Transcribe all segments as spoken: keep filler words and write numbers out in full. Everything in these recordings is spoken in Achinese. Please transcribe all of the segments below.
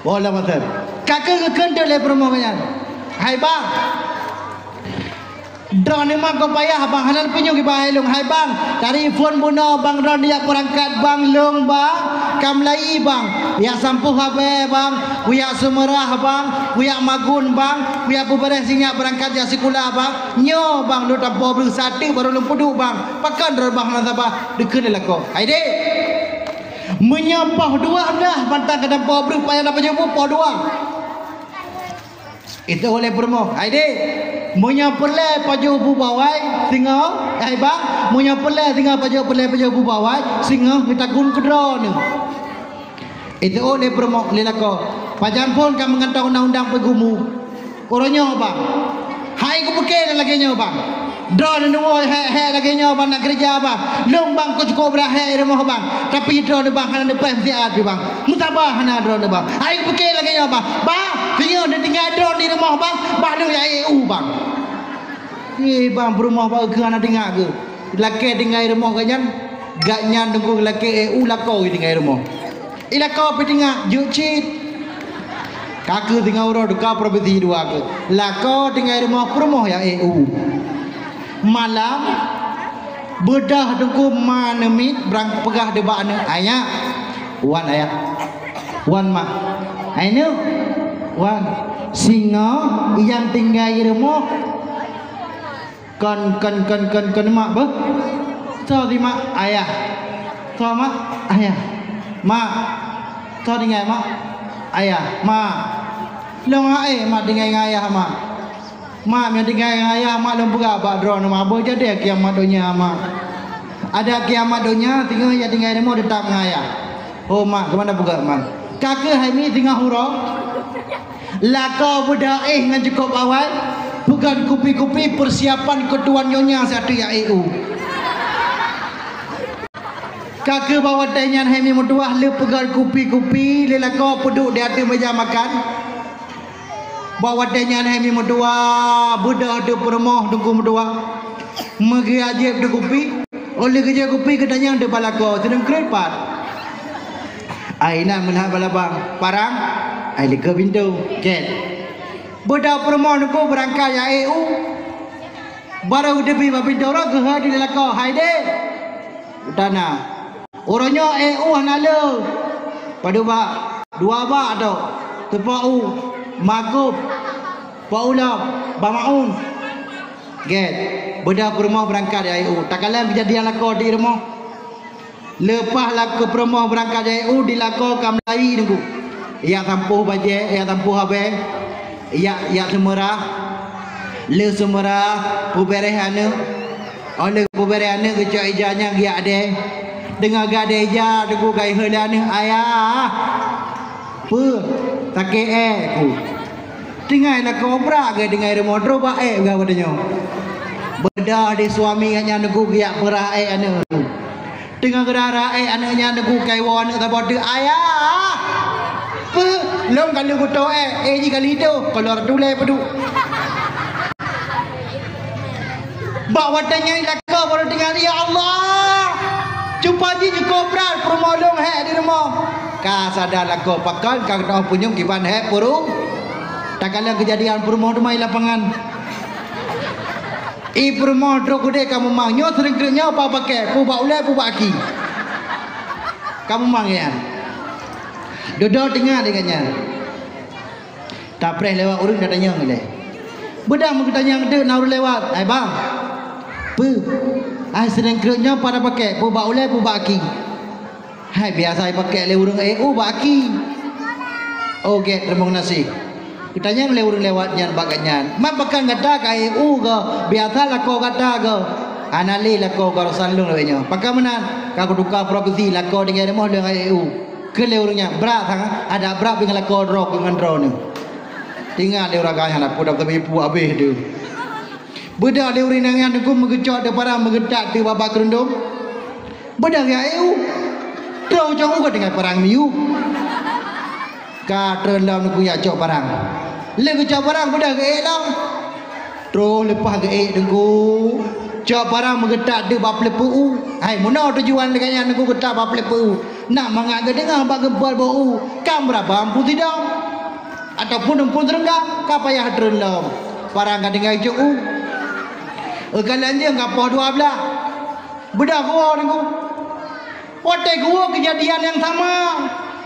Boh lam até. Ka keuh geukheun teuk lé peurumoh nyan. Hai bang. Droeneuh mako payah bang, hana punyueng kiban hai lôn. Hai bang, cari phon bunoe bang, droeneuh jak peurangkat bang, lôn bang, ka meulayi bang. Kujak sampôh abée bang, kujak seumeurah bang, kujak magun bang, kujak peubareh sinyak beurangkat jak sikula bang. Nyoe bang, lôn tampo breuh sateuk barô lôn peuduek bang. Pakon droeneuh bang hana sabar? Geukheun lé lakoe. Hai dek. Meunyoe poh dua blah mantong ka tampo breuh, payah na pajoh bu poh dua. Itu oleh peurumoh. Hai dek, meunyoe peureulée pajoh bu bawai singoh, hai bang, meunyoe peureulée singoh pajoh, peureulée pajoh bu bawai singoh, geutakun keu droeneuh. Itu oleh peurumoh lé lakoe. Pajan phon ka meungantoe undang-undang peugumu. Uroe nyoe bang, hai kupike lagée nyoe bang. Droeneuh neuwoe hék-hék lagée nyoe bang, na keureuja bang. Lôn bang, keu cukôp brat hék i rumoh bang. Tapi droeneuh bang hana neupéh meusiat pih bang. Meusabar hana droeneuh bang. Hai kupike lagée nyoe bang. Bang, singoh neutinggai droeneuh i rumoh bang, bak lôn jak ék u bang. Eh bang, peurumoh bak keuh hana teuingat keuh. Lakée tinggai rumoh geuh nyan, geuh nyan teungku lakée ék u, lakoe tinggai rumoh. I lakoe pih teuingat, jeuet cit. Ka keuh singoh uroe teuka profesi dua keuh. Lakoe tinggai rumoh, peurumoh jak ék u. Malam, beudôh teungku ma neumiet brang peugah dibak aneuëk, "Ayah, wan ayah, wan mak." "Hai neuk, wan." "Singoh nyang tinggai rumoh." "Kon, kon, kon, kon, kon mak beuh?" "Soe si mak?" "Ayah." "Soe mak?" "Ayah." "Mak." "Soe tinggai mak?" "Ayah." "Mak." "Lôn hai mak tinggai ngon ayah mak." "Mak, meunyoe tinggai ngon ayah mak, lôn peugah bak droeneuh mak, beuh jadi kiamat donya mak. Ada kiamat donya, singoh nyang tinggai rumoh teutap ngon ayah." "Oh mak, keumanö peugah mak?" Ka keuh hai mi singoh uroe. Lakoe beudôh éh ngon jikôb awai, peugöt kupi-kupi, persiapan keu tuan nyonya sateuk jak ék u. Ka keuh bak watée nyan hai mi meutuwah lheueh peugöt kupi-kupi lé lakoe peuduek di ateueh meja makan. Bak watée nyan hai mi meutuwah beudôh di peurumoh teungku meutuwah. Meugeuajéb di kupi. Óh lheueh geujak kupi geutanyong di bak lakoe, "Sidang kreueh pat?" "Ai na meulihat bak labang." "Parang?" "Ai likot pintoe." Gét. Beudôh peurumoh teungku beurangkat jak ék u. Barô geuteubiet bak pintoe uroe geuhôi di lakoe, "Hai dek." Geutanyong. Uroe nyoe ék u hana le. Padub bak? Dua bak tok. Teupok u, makub, pok u lom, bak maun. Gét. Beudôh peurumoh beurangkat jak ék u. Takalon keujadian lakoe di rumoh. Leupah lakoe peurumoh beurangkat jak ék u, di lakoe ka meulayi teungku. Jak sampôh bajée, jak sampôh abée, jak, jak seumeurah. Lheueh seumeurah, peubareh aneuëk. Óh lheueh peubareh aneuëk geucok ija nyan geujak adée. Teungoh geuadée ija, teungku ka ihôi lé aneuëk, "Ayah, peue sakét ék ku." Tinggai lakoe brat geuh tinggai rumoh, droe bak ék geuh watée nyoe. Beudôh di suami geuh nyan teungku geujak peurah ék aneuëk. Teungoh geurara ék aneuëk nyan teungku ka iwoe aneuëk saboh teuk, "Ayah!" "Peue?" "Lôn ka lheueh kuto ék, ék jih ka lheueh itoh, keuluar tulée peuduek." Bak watée nyan lakoe barô teuingat, "Ya Allah, cupa jih jikôb brat peurumoh lôn hék di rumoh." Ka sadar lakoe pakon ka geutanyoe punyueng kiban hék peurumoh. Takalon keujadian peurumoh teuma i lapangan. I peurumoh trok udeb ka mumang, nyoe seuringkreuek nyoe pakai, peue bak ulée, peue bak aki. Ka mumang nyan. Dudoe teungoh deungon nyan. Tapreh lewat ureuëng tatanyong ilée. Beudôh meugeutanyong teuk na ureuëng lewat, "Hai bang, peue? Hai seuringkreuek nyoe pada pakai, peue bak ulée, peue bak aki?" "Hai biasa ipakék lé ureuëng ék u bak aki." "Oh gét, teurimong gaséh." Geutanyong lé ureuëng lewat nyan bak gobnyan, "Man pakon gata ka ék u goe? Biasa lakoe gata goe." "Hana lé lakoe goe, urosan lôn lagée nyoe." "Pakon meunan?" "Ka kutuka profesi, lakoe tinggai rumoh lôn ék u." Kheun lé ureuëng nyan, "Brat sangat, adak brat pih ngon lakoe droe keu ngon droeneuh." Teuingat lé ureuëng agam nyan, peue dap sabe ipuek habéh deuh. Beudôh lé ureuëng inong nyan teungku meugeucok teuk parang meugeutak teuk bak keurundong. Beudôh geujak ék u. Troh u cok u ka tinggai parang miyueb. Ka troh lom teungku jak cok parang. Lheueh geucok parang beudôh geuék lom. Troh leupah geuék teungku. Cok parang meugeutak deuek bak peuleupeu u. Hai, meunoe tujuan lé gobnyan geutak bak peuleupeu u. Nak mangat geudeungoe bak geupeubuet bak u, ka meuraba empu sidong ataupun empu seureuga, ka payah treun lom. Parang ka tinggai cok u. Eukalon jeueng ka poh dua blaih. Beudôh geuwoe Teungku. Watèe geuwoe keujadian nyang sama.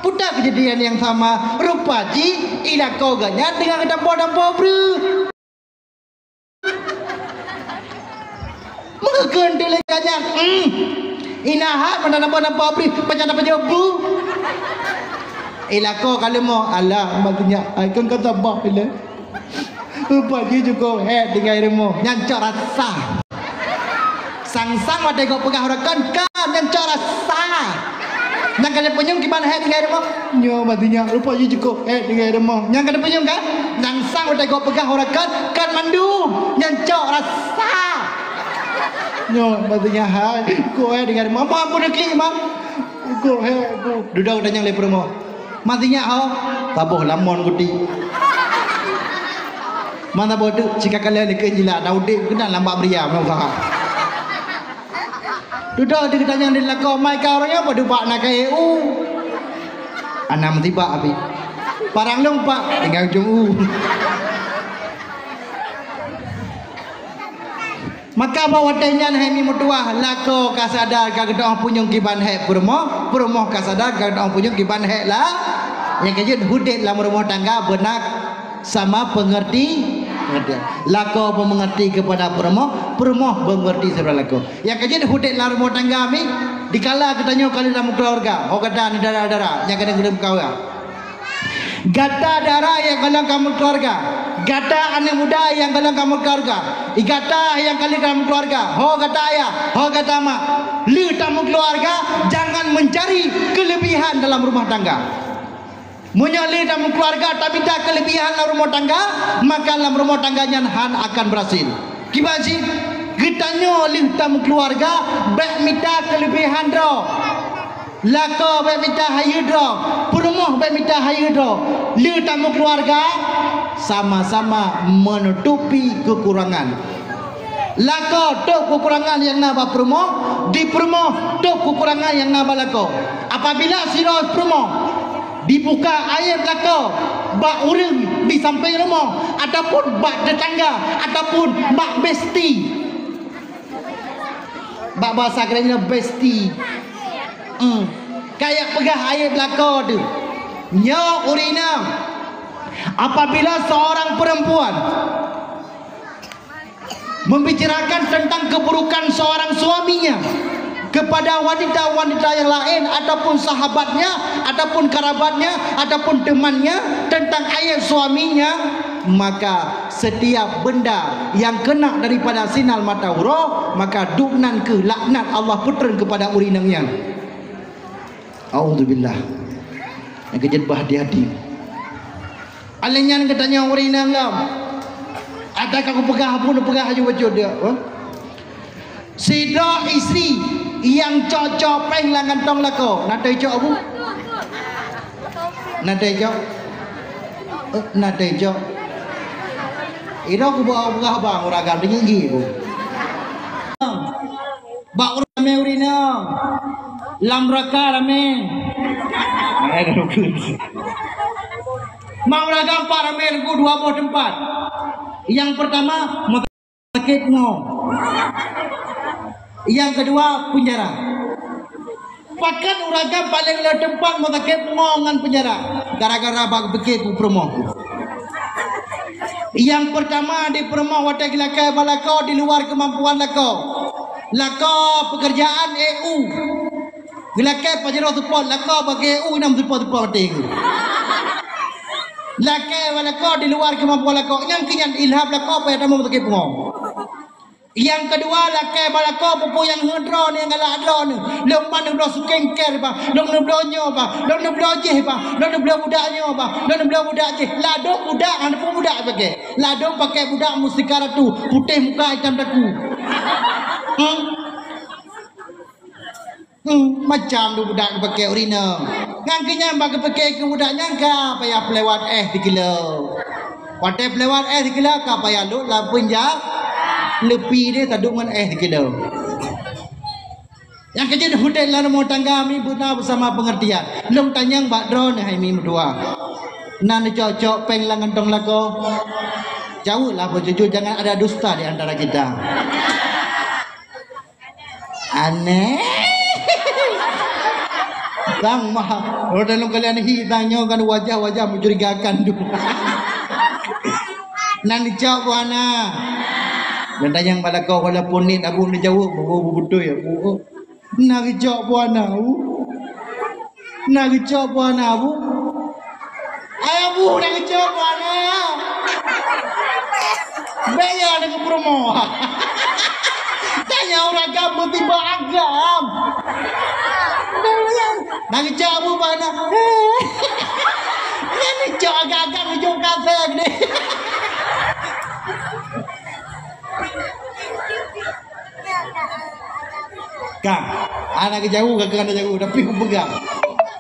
Peue teuk keujadian nyang sama? Rupa jih i lakoe gobnyan teungoh geutampo-tampo breuh. Meukheun teuh lé gobnyan, "Hmm, ina hai meunan napa-napa bri, pajan napa jobu." I lakoe ka leumo, "Alah, mak nyak, ai kan ka tabah ilée." Rupa jih jukôh hék tinggai rumoh, nyan cok rasa. Sang-sang watèe gok peugah uroe kon, ka nyan cok rasa. Nyang ka lheueh punyueng kiban hék tinggai rumoh. Nyoe maté nyak, rupa jih jukôh hék tinggai rumoh. Nyang ka lheueh punyueng kan? Nyang sang watèe gok peugah uroe kon, kon mandum. Nyan cok rasa. Nyoe maté nyak hai, jukôh hék tinggai rumoh. Ampôn, ampôn, klik, Mak. Jukôh hék, jukôh. Dudoe tanyong lé peurumoh. Maté nyak ho? Taboh lamon guti. Mana boh tu, cika kalian dikeue jila, dah udép keunan lam bak beria, meusaha. Dudoe di geutanyong di lakoe, "Mai ka uroe nyoe padub bak na kayée u?" Ana meusibak abi. "Parang lôn, Pak." Tinggai ujong u. Maka bak watèe nyan hai mi meutuwah, lakoe ka sadar ka geudoh punyueng kiban hék peurumoh, peurumoh ka sadar ka geudoh punyueng kiban hék la. Nyang keujeuet udép lam rumoh tangga beuna sama pengerti, pengertian. Lakoe beumeungerti keupada peurumoh, peurumoh beumeungerti keupada lakoe. Nyang keujeuet udép lam rumoh tangga mi, dikala geutanyoe ka lheueh lam keuluwarga, ho gata ni dara-dara nyang keuneuk geumeukawén. Gata dara nyang gohlom ka meukeuluwarga, gata aneuk muda nyang gohlom ka meukeuluwarga, gata nyang ka lheueh ka meukeuluwarga, ho gata ayah, ho gata mak, lheueh tameukeuluwarga, jangan mencari kelebihan dalam rumah tangga. Meunyoe lé lam keuluwarga tamita keulebihan lam rumoh tangga, maka lam rumoh tangga nyan hán akan beurhasil. Kiban cit, geutanyoe lheueh tameukeuluwarga, bèk mita keulebihan droe. Lakoe bèk mita hayeue droe, peurumoh bèk mita hayeue droe. Lheueh tameukeuluwarga, sama-sama menutupi kekurangan. Lakoe tôb kekurangan nyang na bak peurumoh, di peurumoh tôb kekurangan nyang na bak lakoe. Apabila sidroe peurumoh dibuka aéb lakoe bak ureueng di sampéng rumoh, ataupun bak tetangga, ataupun bak besti. Bak bahasa kerennya besti. Hmm. Kayak peugah aéb lakoe tu. Nyoe ureueng inong. Apabila seorang perempuan membicarakan tentang keburukan seorang suaminya kepada wanita-wanita yang lain ataupun sahabatnya, ataupun kerabatnya, ataupun temannya tentang aib suaminya, maka setiap benda yang kena daripada sinar mata uroe, maka dubnan keu laknat Allah peutreun kepada ureueng inong nyan. Auzubillah. Nyang keujeuet bah hati-hati. Alèh nyan geutanyoe ureueng inong lom. Ata ka kupeugah, peue neupeugah aju bacut dia, oh. Sidroe istri nyang cok-cok péng lam kantong lakoe, na teucok, Bu? Na teucok? Eh, na teucok. Inoe kuba peugah bang ureueng agam deungon gih, Bu. Bak ureueng ramé ureueng inong. Lam raka ramé. Mak ureueng agam pat ramé, Teungku, dua boh teumpat. Nyang peurtama, sakét ngo. Nyang keudua, peunjara. Pakon ureueng agam paléng le teumpat meusakét ngo ngon peunjara, gara-gara bak pike peurumoh. Nyang peurtama di peurumoh watèe geulakèe bak lakoe di luar keumampuan lakoe. Lakoe peukeurjaan E U. Geulakèe pajaroe seupôt, lakoe bak E U inong seupôt-seupôt watèe. Lakèe bak lakoe di luar keumampuan lakoe, nyang keu nyan ilham lakoe payah tamong meusakét pungo. Nyang keudua, lakèe bak lakoe peue-peue nyang heuet droeneuh, nyang galak droeneuh. Lôn ban neubloe skincare, bah. Lôn neubloe nyoe, bah. Lôn neubloe jéh, bah. Lôn neubloe budak nyoe, bah. Lôn neubloe budak jéh. Ladôm budak, hana peue budak pakè. Ladôm pakè budak mustika ratu, putéh muka itam daku. Hmm? Hmm, macam tu budak geupakè ureueng inong. Nyan keu nyan bak geupakè keu budak nyan ka payah peulewat éh sikilo. Watèe peulewat éh sikilo ka payah lôt lam peunja-, Leupie deh taduek ngon éh sikilo. Nyang keujeuet udép lam rumoh tangga mi beuna beusama peungeurtian. Lôn tanyong bak droeneuh hai mi meutuah. Na neucok-cok péng lam kantong lakoe? Jaweueb lah beujujur, jangan ada dusta di antara kita. Aneh. Bang mah, roda lôn kalian hi tanyong kan wajah-wajah mencurigakan tu. Na neucok bak na. Dan tanyong bak lakoe walaupun niet abu neujaweueb, bu, bu, bu, beutôi ya, bu. Na geucok bak na, bu. Na geucok bak na, bu. Ayah bu, na geucok bak na. Bèk ya na geupeurumoh. Tanyong ureueng agam beutiba agam. Na geucok bu bak na. Na geucok agam-agam geucok kafé geude. Ka, hana geujaweueb, ka hana jaweueb, tapi kupeugah.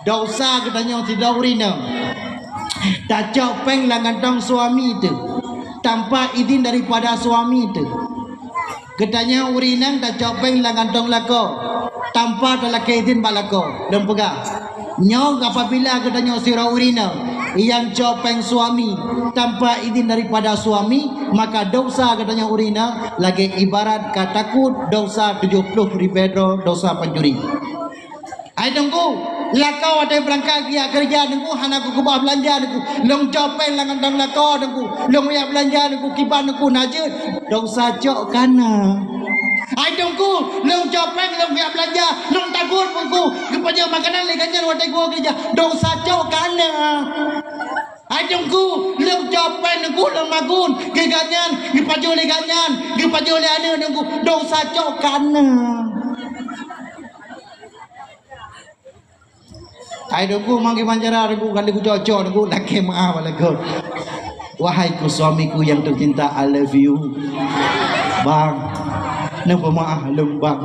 Desya geutanyoe sidroe ureueng inong. Tacok péng lam kantong suami teuh, tanpa izin daripada suami teuh. Geutanyoe ureueng inong tacok péng lam kantong lakoe, tanpa talakée izin bak lakoe. Lôn peugah, nyoe apabila geutanyoe sidroe ureueng inong nyang cok péng suami tanpa izin daripada suami, maka desya geutanyoe ureueng inong lagée ibarat ka takot desya tujoh ploh ribée droe desya pancuri. Hai Teungku, lakoe watée beurangkat geujak keureuja Teungku hana kukeubah beulanja Teungku. Lôn cok péng lam kantong lakoe Teungku. Lôn geujak beulanja Teungku, kiban Teungku na jeuet. Desya cok ka na. Hai Teungku, lôn cok péng lôn geujak beulanja, lôn takot Teungku geupajoh makanan lé gobnyan watée geuwoe keureuja. Desya cok ka na. Hai Teungku, lôn cok péng Teungku lôn magun keu gobnyan, geupajoh lé gobnyan, geupajoh lé aneuk Teungku. Desya cok ka na. Hai Teungku, manggé manjara Teungku, kali kucok-cok Teungku, lakée meu'ah bak lakoe. Wahai ku suamiku yang tercinta, I love you. Bang, neupeumaah lôn bang.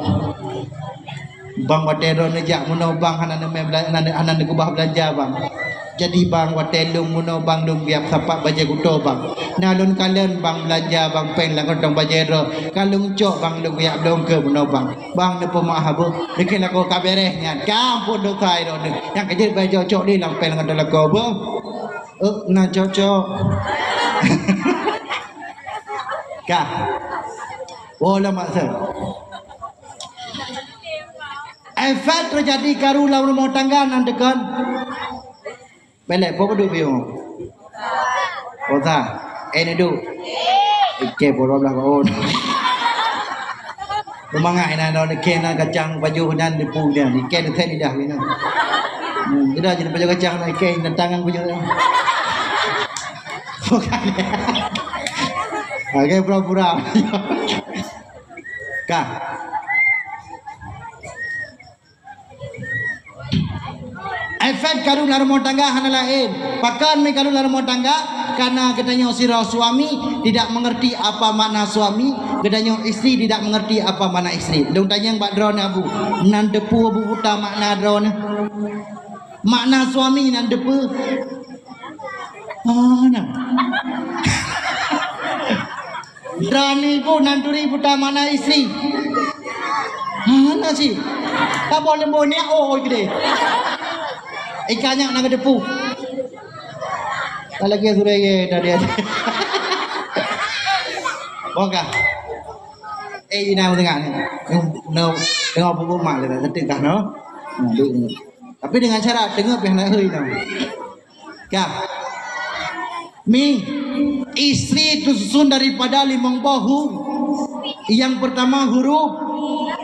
Bang watée droeneuh jak meunoe bang hana neumé bela-, hana, hana neukeubah beulanja bang. Jadi bang watée lôn meunoe bang lôn biak sapat bajée kuto bang. Na lôn kalon bang beulanja bang péng lam kantong bajée droe. Ka lôn cok bang lôn biak lôn keu meunoe bang. Bang neupeumaah beuh, dikeu lakoe ka beres nyan. Ka ampôn desya droeneuh. Nyang keujeuet bai cok-cok lé lam péng ngon lakoe beuh. Eh, na cok-cok. Ka. Oh, lama sah. Efek teujadi karu lam rumoh tangga nan deukon. Belek, po padub piôh? Kota. Eh, neuduk. Oke, po dua belas tahun. Peumangat inan daun iké nan kacang pajoh nan dipu dia. Iké teuthèk lidah inan. Hmm, lidah jadi pajoh kacang nan iké nan tangan pajoh. Bukan. Oke, pura-pura. Kah. Efek karu lam rumoh tangga hana laén. Pakon mi karu lam rumoh tangga? Karena geutanyoe sidroe suami tidak mengerti apa makna suami, geutanyoe istri tidak mengerti apa makna istri. Lôn tanyong bak droeneuh abu, nan teupeue abu buta makna droeneuh? Makna suami nan teupeue? Ah, nah. Droeneuh ibu nan turi buta makna istri. Hana sih. Ka boh leumbô niat oh gede. Ikan nyak na geudepu. Ka lagi sudah ye tadi. Boh kah? Eh, ina tengah ni. No, tengah bubu mak le, tetik kah no? Nah, dulu. Tapi dengan syarat tengah pih nak hui no. Kah? Mi, istri itu susun daripada limong boh hu-, yang pertama huruf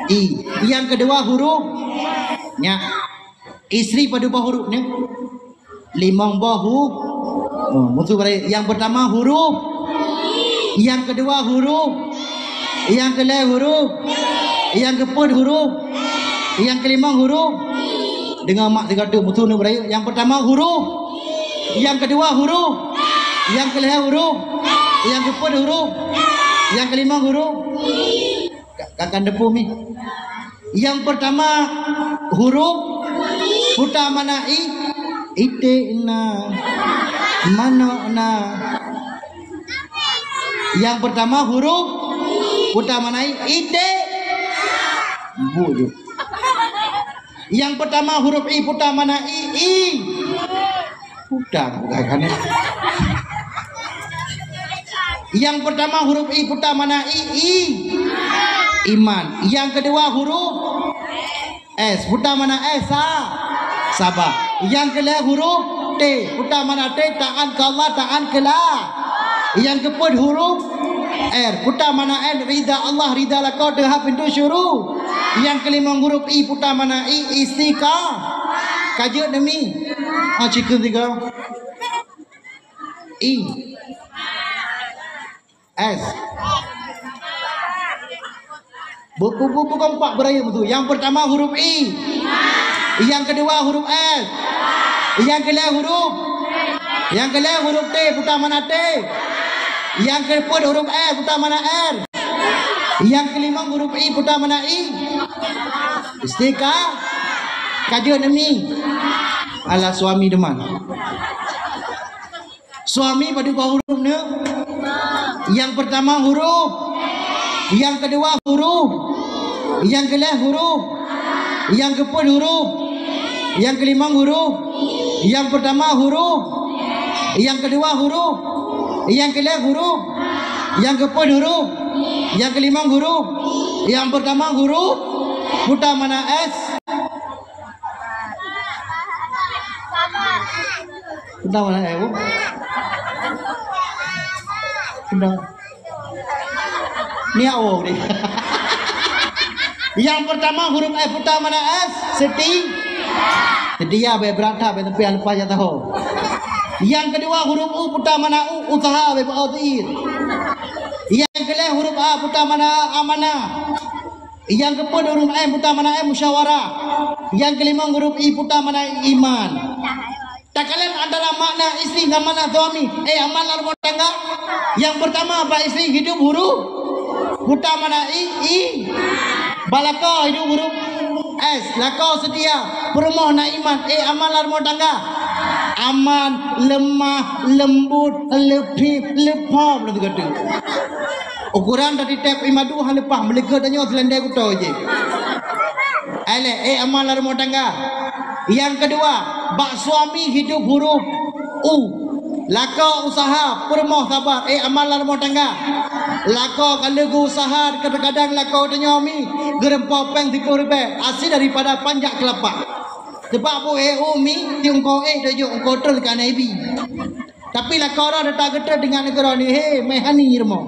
I, yang kedua huruf nya. Istri padub boh huruf nya? Limong boh hu-, oh, mutu bari. Yang pertama huruf, yang kedua huruf, yang keulhèe huruf, yang keupeuet huruf, yang keulima huruf. Deungoe mak tiga tu mutu ni bari. Yang pertama huruf, yang kedua huruf, yang keulhèe huruf, yang keupeuet huruf, yang keulima huruf. Ka, ka, ka depu mi. Yang pertama huruf buta makna i, iték na, manok na. Yang pertama huruf Puta mana i? Ite. Bu ju. Yang pertama huruf i puta mana i? I. Puta bukan kan? Yang pertama huruf i puta mana i? I. Iman. Yang kedua huruf S. Puta mana S? Sa. Sabar. Yang keulhèe huruf T. Puta mana T? Taat keu Allah, taat keu la. Yang keupeuet huruf R. Puta mana N? Rida Allah, rida lakoe teuhah pintoe syuru. Yang keulimong huruf I. Puta mana I? Istiqa. Ka jeuet demi. Ah, cikheun tiga. I. S. Bu-, bu-, bu-, bukan empat berayeuk tu. Yang pertama huruf I. Yang kedua huruf S. Yang keulhèe huruf. Yang keulhèe huruf T, puta mana T. Yang keupeuet huruf R, puta mana R. Yang keulimong huruf I, puta mana I. Istiqa. Ka jeuet demi. Alah suami deman. Suami padum boh huruf nyoe? Yang pertama huruf, yang kedua huruf, yang keulhèe huruf, yang keupeuet huruf, yang keulimong huruf. Yang pertama huruf, yang kedua huruf, yang keulhèe huruf, yang keupeuet huruf, yang keulimong huruf. Yang pertama huruf, puta mana S. Peue na, eh, bu? Peue na? Ni awak ni. Yang pertama huruf F, puta mana S? Seti-, setia, baik beurangkat, baik teumpat, leupah jak tahu. Yang kedua huruf U, puta mana U? Usaha, baik beu'oh. Yang keulhèe huruf A, puta mana A? Amanah. Yang keupeuet huruf M, puta mana M? Musyawarah. Yang keulimong huruf I, puta mana I? Iman. Takalon antara makna istri ngon makna suami. Eh, amalan rumoh tangga. Yang pertama, bak istri hidup huruf. Puta mana I? I. Bak lakoe hidup huruf S. Lakoe setia. Peurumoh na iman. Eh, amalan rumoh tangga. Aman, lemah, lembut, leupie, leupah, beulom teuka. Ukoran dari tep imadu hana leupah, meuleukeue tanyoe seulendai kuto jih. Alek, eh, amalan rumoh tangga. Yang kedua, bak suami hidup huruf U. Lakoe usaha, peurumoh sabar, eh, amalan rumoh tangga. Lakoe ka lheueh geu-usaha, kadang-kadang lakoe tanyoe mi, geureumpok péng siplôh ribèe, hasil daripada panjak keulapa. Sebab bu, eh, umi, tiungko, eh, tujuk, engko terus ka naibi. Tapi lakoe droe teuka geutrön deungon nanggroe ni, he, meuhani rumoh.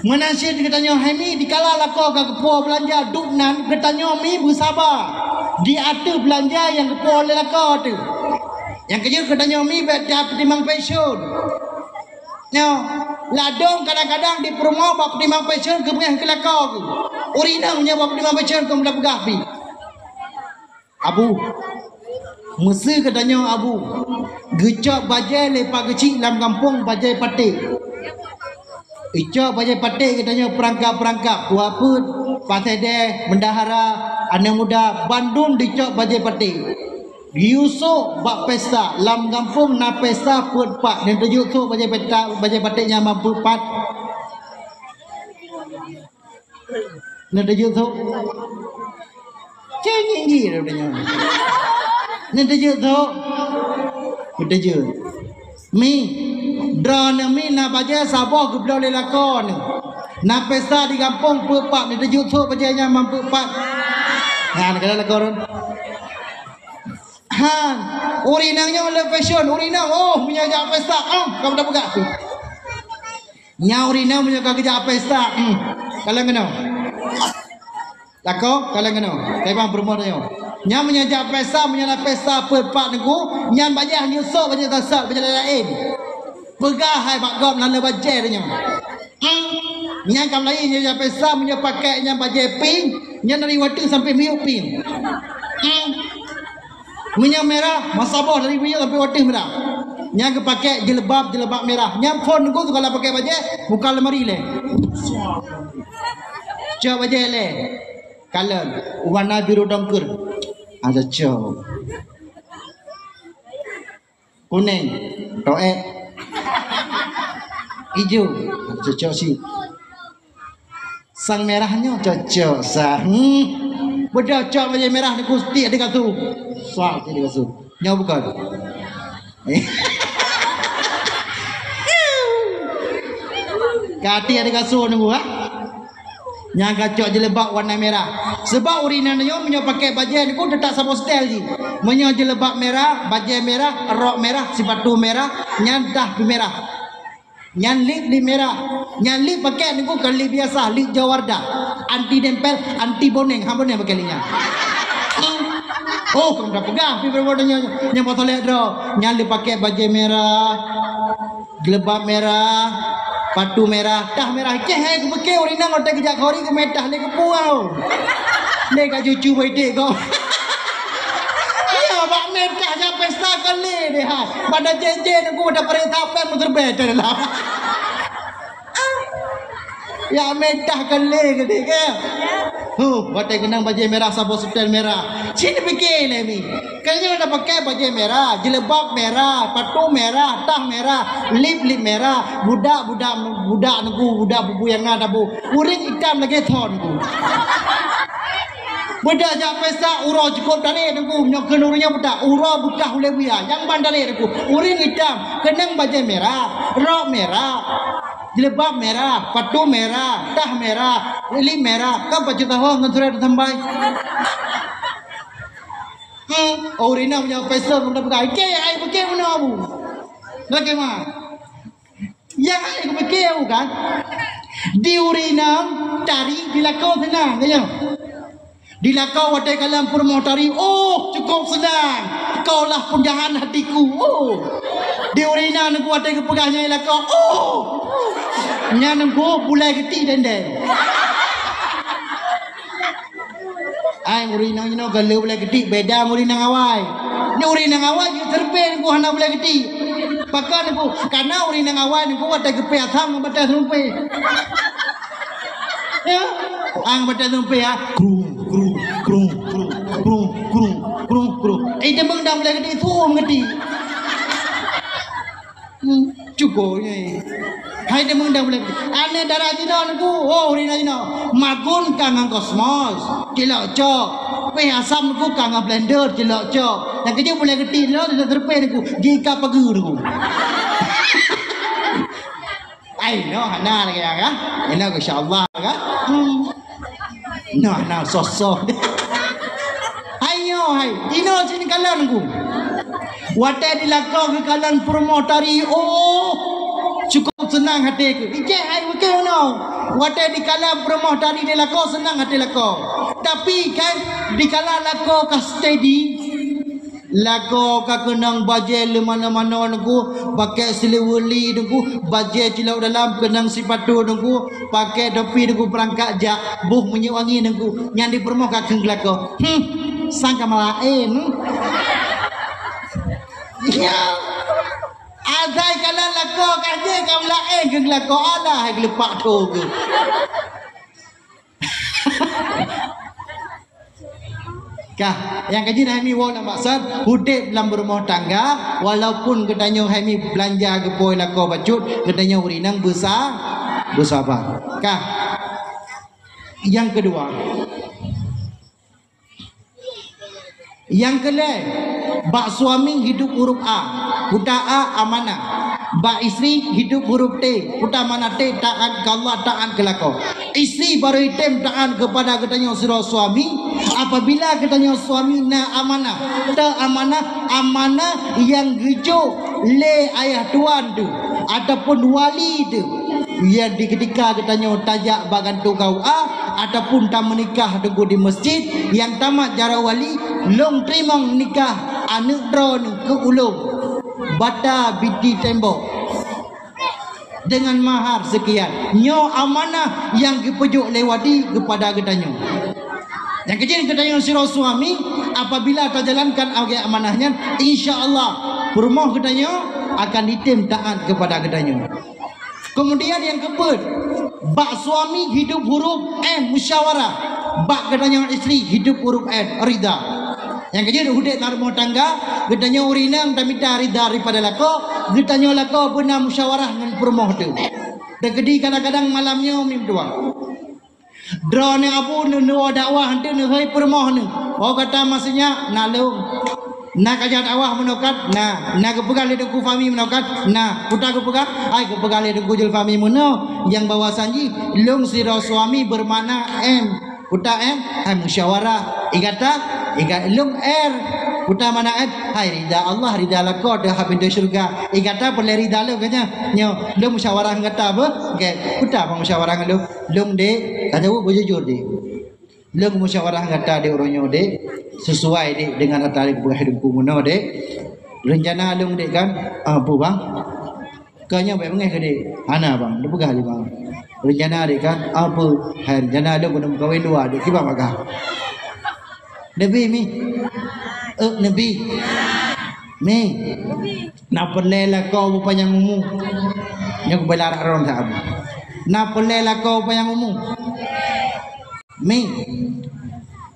Meunan cit geutanyoe hai mi, dikala lakoe ka geupuwoe beulanja duek nan, geutanyoe mi beusaba di ateueh beulanja nyang geupuwoe lé lakoe teuh. Nyang keujeuet geutanyoe mi bèk tapeutimang pensyeun. Nyoe, ladôm kadang-kadang di peurumoh bak peutimang pensyeun geupeugah keu lakoe geuh. Ureueng inong nyoe bak peutimang pensyeun keu meuda peugah pih. Abu, meusé geutanyoe Abu, geucok bajèe lé Pak Geuchik lam gampông bajèe paték. Geucok bajèe paték geutanyoe peurangkap-peurangkap, tuha peuet, pasédèe, bendahara, aneuk muda, bandum geucok bajèe paték. Geuyue sôk bak pesta, lam gampông na pesta peuet pat, nyan teujeuet sôk bajèe pesta, bajèe paték nyan lam peuet pat. Neuteujeut sôk. Cénggi-nggi lagèe nyan. Neuteujeut sôk. Neuteujeut. Mi, droeneuh mi na bajèe saboh geubloe lé lakoe neuh. Na pesta di gampông peuet pat, neuteujeut sôk bajèe nyan lam peuet pat. Nyan, keunan lakoe droen. Han, ureueng inong nyoe le fashion, ureueng inong, oh, meunyoe jak pesta, ah, ka meuda peugah tu. Nyan ureueng inong meunyoe ka geujak pesta, hmm, kalon keunoe. Lakoe, kalon keunoe. Kaibang peurumoh tanyoe. Nyan meunyoe jak pesta, meunyoe na pesta peuet pat Teungku, nyan bajèe han jeuet sôk, bajèe sasat, bajèe laén. Peugah hai bak gob nan le bajèe tanyoe. Hmm. Nyan ka meulayeue nyoe jak pesta, meunyoe pakèk nyan bajèe pink, nyan dari watèe sampai miyueb pink. Hmm. Meunyoe mirah, meusaboh dari miyueb sampai watèe mirah. Nyan geupakèk jilbab, jilbab mirah. Nyan phôn Teungku sigohlom pakèk bajèe, buka lemari lé. Cok bajèe lé. Kalon, warna biru dongker. Ada cok. Kunèng, toèk. Ijo, ada cok sih. Sang merah nyoe cocok sah. Hmm. Beudôh cok bajée merah di kustik di kasu. Sah di kasu. Nyoe bukan. Kati ada kasu nunggu ha? Nyang kacok jilbab warna merah. Sebab ureueng inong nyoe meunyoe pakai bajée nyoe teutap saboh stel jih. Meunyoe jilbab merah, bajée merah, rok merah, sipatu merah, nyan tah pih merah. Nyan lip, lip merah. Nyan lip pakai nunggu kon lip biasa, lip Jawarda. Anti dempel, anti boneng, ha boneng pakai lip nyan. Oh, kamu dah peugah pih baru nyoe nyang pasal droe. Nyan lip pakai bajée merah. Jilbab merah, patu merah, tah merah. Keh hai kupike ureueng inong watée geujak kori keumeutah lé keupuwoe. Lé ka cucu baiték kok. Iya, bak meutah jak pesta kali deh hai. Pada jeje nunggu pada perintah pen meuterbet dalam. Ya meutah kali gede ke? Huh, watée keunong bajée merah saboh setel merah. Cit pike lé mi. Kayaknya udah pakai baju merah, jilbab merah, patu merah, tah merah, lip-lip merah, budak-budak budak nunggu, budak bubu nyang na tabu. Uring itam lagi thon ku. Budak jak pesta uroe cukup tadi nunggu, nyoe keunoe nyoe budak, uroe bukah uleh buya, nyang ban tadi nunggu. Uring itam, keunong baju merah, rok merah, jilbab merah, patu merah, tah merah, lip merah, kan baju tahu ngan surat sampai. Hmm, oh, ureueng inong meunyoe pesta, meunyoe bukan. Oke, ai, oke, meunyoe abu. Oke, ma. Yang ai, oke, abu kan? Di ureueng inong, tari di lakoe seunang, kan, ya? Di lakoe watée kalon peurumoh tari, oh, cukup seunang. Kau lah pujaan hatiku, oh. Di ureueng inong nunggu watée geupeugah nyan lakoe, oh. Nyan nunggu bulai geuti dendeng. Ai, ureueng inong inoe galak bulai geuti, beda ngon ureueng inong awai. Ni ureueng inong awai jeuet seureumpéh nunggu hana bulai geuti. Pakon nunggu? Karena ureueng inong awai nunggu watée geupéh asam ngon batée seureumpéh. Ya? Ang batée seureumpéh ya. Krung, krung, krung, krung, krung, krung, krung, krung. Eh, deungon dang bulai geuti, suum geuti. Hmm, cuko nyoe. Hai deungon dang bulai. Aneuëk dara jinoe nunggu, oh, ureueng inong jinoe. Magun ka ngon kosmos, cilok cok. Péh asam nunggu ka ngon blender, cilok cok. Nyang keujeuet bulai geuti jinoe, dah teureupe nunggu. Jika pagi nunggu. Ai, no, hana lagi ya, kan? Ina, insya Allah, kan? Hmm. Nah, nah, sosoh. Hai nyoe, hai. Inoe cit kalon ku. Watée di lakoe geukalon peurumoh tari, oh, cukup seunang até ku. Ijeh hai, bukan no. Watée di kalon peurumoh tari di lakoe seunang até lakoe. Tapi kan di kala lakoe ka steady, lakoe ka keunong bajée leumanö-manö nunggu, pakai sileuweuli nunggu, bajée cilok dalam keunong sipatu nunggu, pakai topi nunggu, beurangkat jak boh minyeuk wangi nunggu, nyan di peurumoh ka kheun lakoe. Hmm, sang ka malaén. Ya. Azai kalan lakoe ka jeuet ka malaén kheun lakoe, alah hai geulupak tho geuh. Kah, nyang ka jeuet hai mi woe lam maksud udeb lam beurumoh tangga, walaupun geutanyoe hai mi beulanja geupoh lakoe bacut, geutanyoe ureueng inong beusa-, beusaba. Kah, nyang keudua. Nyang keulhèe, bak suami hidup huruf A, kuta A amanah. Bak istri hidup huruf T, kuta amanah T taat keu Allah, taat keu lakoe. Istri barô item taat keupada geutanyoe sidroe suami, apabila geutanyoe suami na amanah, teu amanah, amanah nyang geujok lé ayah tuan teuh ataupun wali teuh, ya, di keutika geutanyoe tajak bak kantô K U A ataupun tameunikah teungku di meuseujid, nyang tamat jaroe wali, lôn teurimong nikah aneuk droeneuh keu ulôn, bata biti tembok. Deungon mahar seukian. Nyoe amanah nyang geupeujok lé wali keupada geutanyoe. Nyang keujeuet geutanyoe sidroe suami, apabila tajalankan lagèe amanah nyan, insya Allah peurumoh geutanyoe akan item taat keupada geutanyoe. Keumudian nyang keupeuet, bak suami hidup huruf N, musyawarah. Bak geutanyoe istri hidup huruf N, rida. Nyang keujeuet udeb lam rumoh tangga, geutanyoe ureueng inong tamita rida daripada lakoe, geutanyoe lakoe beuna musyawarah ngon peurumoh teuh. Teukeudi kadang-kadang malam nyoe mim dua. Droeneuh abu neuwoe dakwah, hana neuhôi peurumoh neuh. Oh, gata maksudnya na lôn. Na kajak dakwah meunokat, na, na geupeugah lé Teungku Fahmi meunokat, na. Peue ta geupeugah? Hai, geupeugah lé Teungku Jul Fahmi meunoe, nyang bahwasanya lôn sidroe suami bermakna M. Peue ta M? Hai, musyawarah. Gata, gata lôn R. Peue ta makna R? Hai, rida Allah, rida lakoe, teuhah pintoe syeuruga. Gata peureulèe rida lôn, kan nyan? Nyoe, lôn musyawarah ngon gata, beuh? Oke. Peue ta musyawarah ngon lôn? Lôn, Dek, ka jaweueb beujujur, Dek. Lôn musyawarah gata, Dek, uroe nyoe, Dek, sesuai, Dek, dengan ata Dek peugah Teungku meunoe, Dek. Rencana lôn, Dek, kan, ah, peue, Bang? Ka nyoe bèk beungèh keu, Dek. Hana, Bang, neupeugah lé, Bang. Rencana, Dek, kan, ah, peue? Hai, rencana lôn keuneuk meukawen dua, Dek, kiban bak kah? Neubi, Mi? Eh, neubi. Mi? Na peureulèe lakoe beupanyang umu? Nyoe kubela rak ron sa abu. Na peureulèe lakoe beupanyang umu? Mi,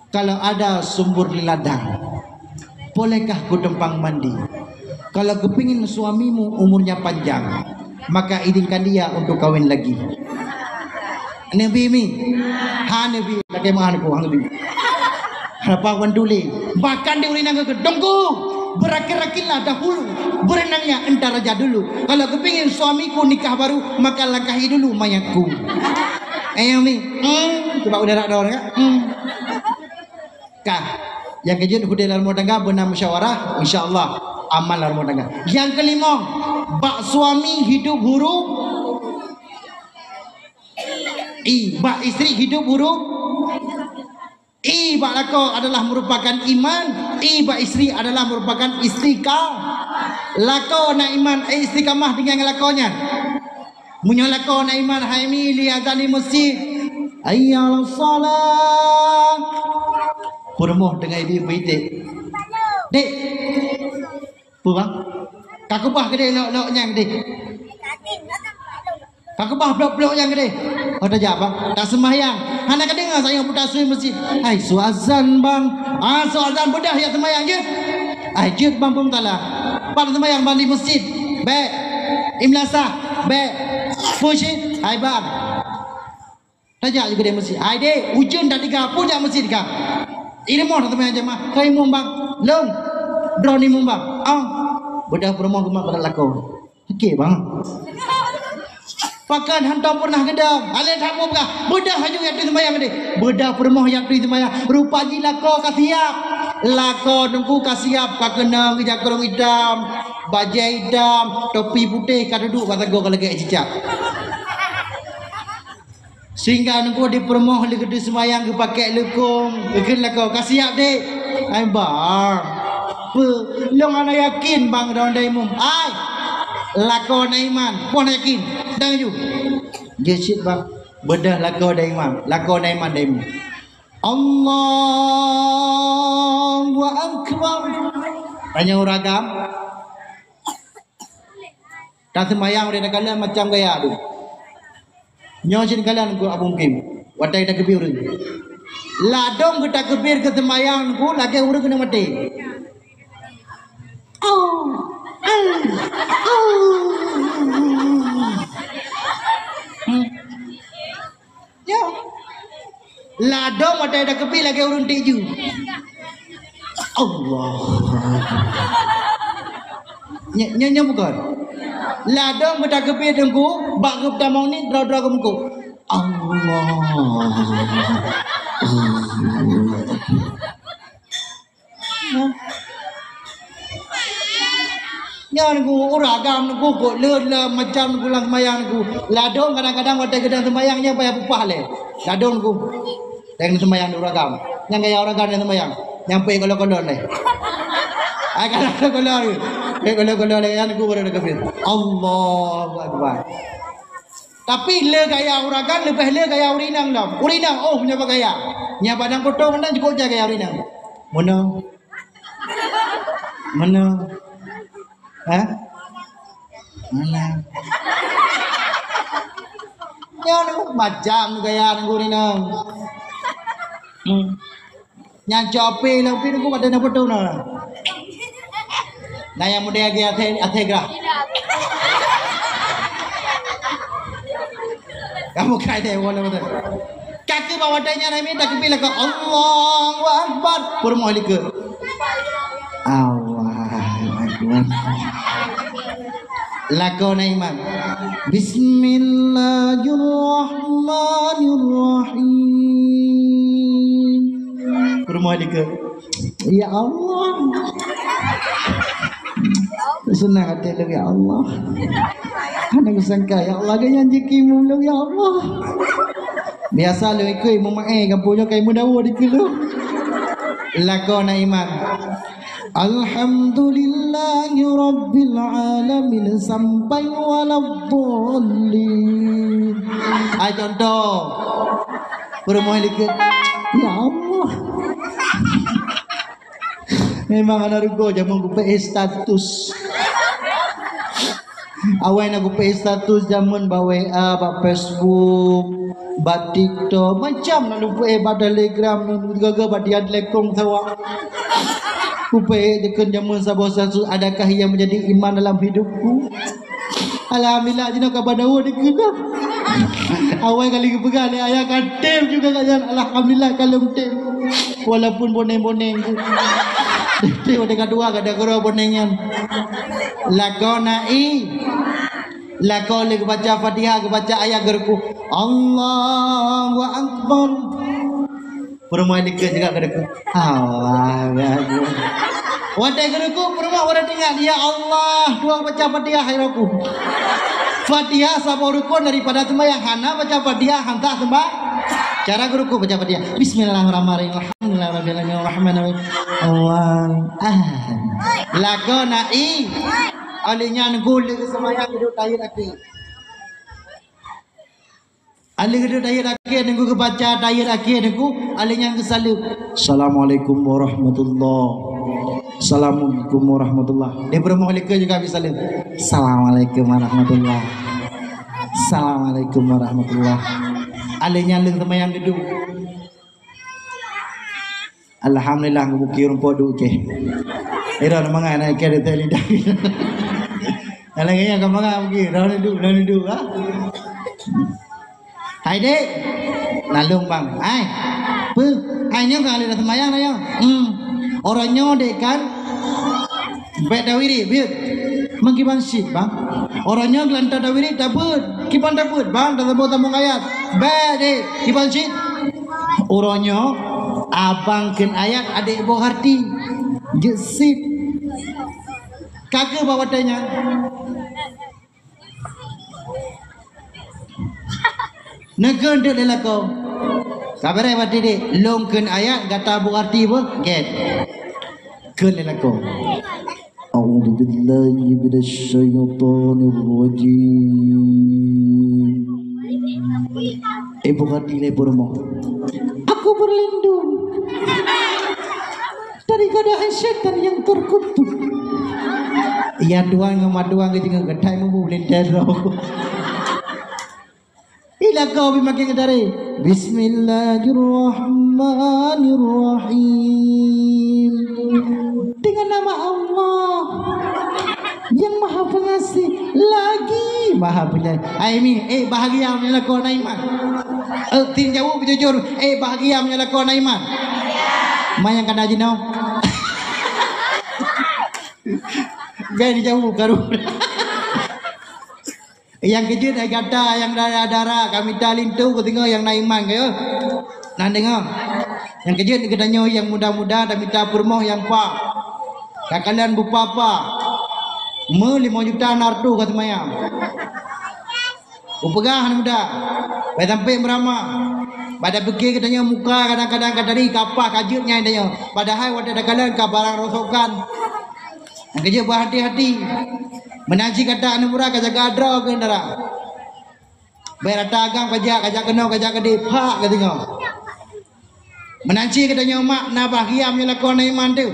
kalau ada sumber di ladang, bolehkah ku tumpang mandi? Kalau kepingin suamimu umurnya panjang, maka izinkan dia untuk kawin lagi. Neubi, Mi? Ha, neubi. Lakèe meu'ah neuku, hana neubi. Harapan wan tuli. Bahkan di ureueng inong geukheun, "Teungku, berakhir-akhirlah dahulu, berenangnya entar aja dulu. Kalau kepingin suamiku nikah baru, maka langkahi dulu mayatku." Eh, Mi. Hmm, coba udah rak dong, kan? Hmm. Kah. Nyang keujeuet udép lam rumoh tangga beuna musyawarah, insya Allah aman lam rumoh tangga. Nyang keulimong, bak suami hidup huru, i, bak istri hidup huru. I bak lakoe adalah merupakan iman, i bak istri adalah merupakan istika-, lakoe na iman, eh, istiqamah deungon lakoe nyan. Meunyoe lakoe na iman, hai Mi, li azan di meuseujid. Hayya 'alas shalah. Peurumoh teungoh ibi beuiték. Dek. Peue, Bang? Ka keubah keudéh lok-lok nyang keudéh. Ka keubah blok-blok nyang keudéh. Oh, tajak, Bang. Tak sembahyang. Hana ka deungoe sayang puta sui meuseujid. Hai, su azan, Bang. Ah, su azan beudah jak sembahyang jeuet. Ai, jeuet, Bang, peue masalah. Pat sembahyang, Bang, di meuseujid. Bèk. Di meulasah. Bèk. Peue cit? Hai, Bang. Tajak ju keudéh meuseujid. Hai, dek, ujeuen dak tiga, peue jak meuseujid kah? I rumoh dak teumanyong jamaah. Keu imum, Bang. Lôn. Droeneuh imum, Bang. Ah. Beudah peurumoh geumat bak lakoe. Oke, Bang. Pakon hantom pernah geudong. Alèh that peugah. Beudah laju jak turi seumayang deh. Beudah peurumoh jak turi seumayang. Rupa jih lakoe ka siap. Lakoe Teungku ka siap. Ka keunong ija kurong itam. Bajèe itam. Topi putéh ka duduek bak sagoe ka lagèe cicak. Sehingga Teungku di peurumoh lé geuturi seumayang geupakèk leukong, geukheun lakoe, "Ka siap, Dek?" "Ai, Bang." "Peue?" "Lôn hana yakin, Bang, droeneuh imum." "Ai, lakoe na iman, peue hana yakin. Dang ju." "Jeuet cit, Bang." Beudah lakoe na iman, lakoe na iman na imum. Allahu Akbar. Tanyong ureueng agam. Taseumayang uroe nyan kalon macam gaya tu. Nyoe cit kalon Teungku Abu Mukim. Watèe takbir ureueng. Ladôm geutakbir keu seumayang Teungku lagèe ureueng keuneuk maté. Au! Au! Au! Hmm. Nyoe. Ladôm watèe takbir lagèe ureueng tiek ju. Allah. Nyoe, nyoe, nyoe bukon. Ladôm geutakbir Teungku, bak geutamong ni droe-droe geumeuko. Allah. Nyan Teungku, ureueng agam Teungku, kok le, le macam Teungku lam seumayang Teungku. Ladôm kadang-kadang watèe geudong seumayang nyan payah peupah lé. Ladôm Teungku. Dang seumayang di ureueng agam. Nyang gaya ureueng agam nyang seumayang. Nyang peuék kolon-kolon lé. Ai, kadang kolon-kolon. Peuék kolon-kolon lé, nyan Teungku baru takbir. Allahu Akbar. Tapi le gaya ureueng agam leubeh le gaya ureueng inong lom. Ureueng inong, oh, nyoe bak gaya. Nyan padang poto mantong jikuk jai gaya ureueng inong. Meunoe. Meunoe. Ha? Meunoe. Nyan macam gaya ureueng inong. Hmm. Nyan cok api, lam api Teungku, padahai na poto na. Na nyang mudèe lagèe até, até grah. Kamoe kai deh, walau betul. Ka keuh bak watèe nyan, hai mi, takbir lakoe, Allahu Akbar. Peurumoh likot. Allahu Akbar. Lakoe na iman. Bismillahirrahmanirrahim. Peurumoh likot. Ya Allah. Seunang até lôn, ya Allah. Hana kusangka, ya Allah, geuh nyan jeuki lôn, ya Allah. Biasa lôn ikôt meumaé gampông nyoe kai meudawa dikeue lôn. Lakoe na iman. Alhamdulillahi rabbil alamin sampai waladdallin. Ai contoh. Peurumoh likot. Ya Allah. Memang hana rugoe jameun kupeuék status. Awai na kupeuék status jameun bak W A, bak Facebook, bak TikTok, macam na lôn peuék bak Telegram, lôn gaga bak Dian Telekong sawa. Kupeuék jeukeuen jameun saboh status, adakah ia menjadi iman dalam hidupku? Alhamdulillah, jinoe ka badawa dikeue. Awai kali geupeugah lé ayah ka tem juga kat nyan. Alhamdulillah, ka lôn tem. Walaupun boneng-boneng tu. Tem watèe ka dua, ka da keudroe boneng nyan. Lakoe na i. Lakoe lé geubaca Fatihah, geubaca ayat geurukuk. Allahu Akbar. Peurumoh likot juga geurukuk. Allahu Akbar. Watèe geurukuk, peurumoh baru teuingat, "Ya Allah, dua baca Fatihah hai aku." Fatihah saboh rukun daripada seumayang, hana baca Fatihah, hana seumayang. Cara geurukuk baca Fatihah. Bismillahirrahmanirrahim. Alhamdulillahirabbil alamin. Arrahmanirrahim. Allah. Ah. Lakoe na i. Alèh nyan geuh lé seumayang duduk tahiyat akhé. Alèh geuduek tahiyat akhé, teungku geubaca tahiyat akhé, teungku, alèh nyan geusaleuem. Assalamualaikum warahmatullah. Assalamualaikum warahmatullah. Di peurumoh likot juga geusaleuem. Assalamualaikum warahmatullah. Assalamualaikum warahmatullah. Alèh nyan lheueh seumayang dudoe. Alhamdulillah, ngeubukée rumpok duek keh. Ira mangat naik keh di lidah. Dalam gaya ka mangat bukée, dah duek, dah duek, ha? Hai dek, nalong bang. Hai, peu? Hai nyoe ka lé dah sembayang dah nyoe. Hmm. Orang nyoe dek kan? Bèk tawirit, biet. Meukiban cit, bang. Uroe nyoe geulantoe tawirit, tabeuet. Kiban tabeuet, bang, tasambung-sambung ayat. Bèk, dek, kiban cit. Uroe nyoe, abang kheun ayat, adek boh arti. Jeuet cit. Ka keuh bak watèe nyan. Neukheun teuk lé lakoe. Ka beureh bak tidik, lôn kheun ayat, gata boh arti beuh, gèt. Kheun lé lakoe. A'udzubillahi minasyaitonirrajim. Eh, boh arti lé peurumoh. Aku berlindung dari godaan syaitan yang terkutuk. Iya tuan ngon mak tuan keu teungoh geutai mubu lintèe droe. Ila kau bi makin geutari. Bismillahirrahmanirrahim. Dengan nama Allah yang Maha Pengasih lagi Maha Penyayang. Hai mi, eh, bahagia meunyoe lakoe na iman. Eh, tin jaweueb jujur, eh, bahagia meunyoe lakoe na iman. Ma nyang kana jinoe. Gai dijaweueb karu. Nyang keujeuet hai gata nyang dara-dara, ka mita linto keu teungoh nyang na iman keu. Na deungoe. Nyang keujeuet geutanyoe nyang muda-muda, tamita peurumoh nyang pa. Takalon bupapa. Meu limong juta na reutôh ka seumayang. Upeugah aneuk muda. Bai sampoe meurama. Pada pike geutanyoe muka kadang-kadang ka dari ka pah ka jeuet nyan tanyoe. Padahai watèe takalon ka barang rosokan. Nyang keujeuet beuhati-hati. Meunan cit gata aneuk muda ka jaga droe keu dara. Bèk rata agam ka jak, ka jak keunoe, ka jak keudeh, phak ka teungoh. Meunan cit geutanyoe mak na bahagia meunyoe lakoe na iman teuh.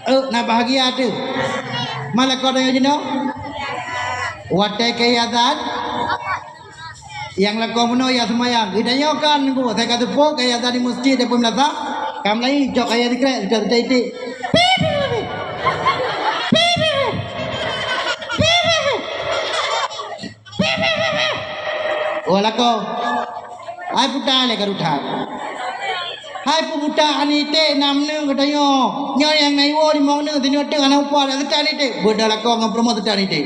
Eh, na bahagia teuh. Ma lakoe tanyoe jinoe? Watèe keu azan, nyang lakoe meunoe ya seumayang. Geutanyoe kan, Teungku, sai ka teupok keu azan di meuseujid atawa meulasah, ka meulayi cok kayèe sikrek, sikrek iték. Wah, lakoe. Hai puta lé ka rutai. Hai peubuta aneuk iték nam neuk geutanyoe. Nyoe nyang na iwoe limong neuk, tanyoe teuk hana upah dak seutôt aneuk iték. Beuda lakoe ngon peurumoh seutôt aneuk iték.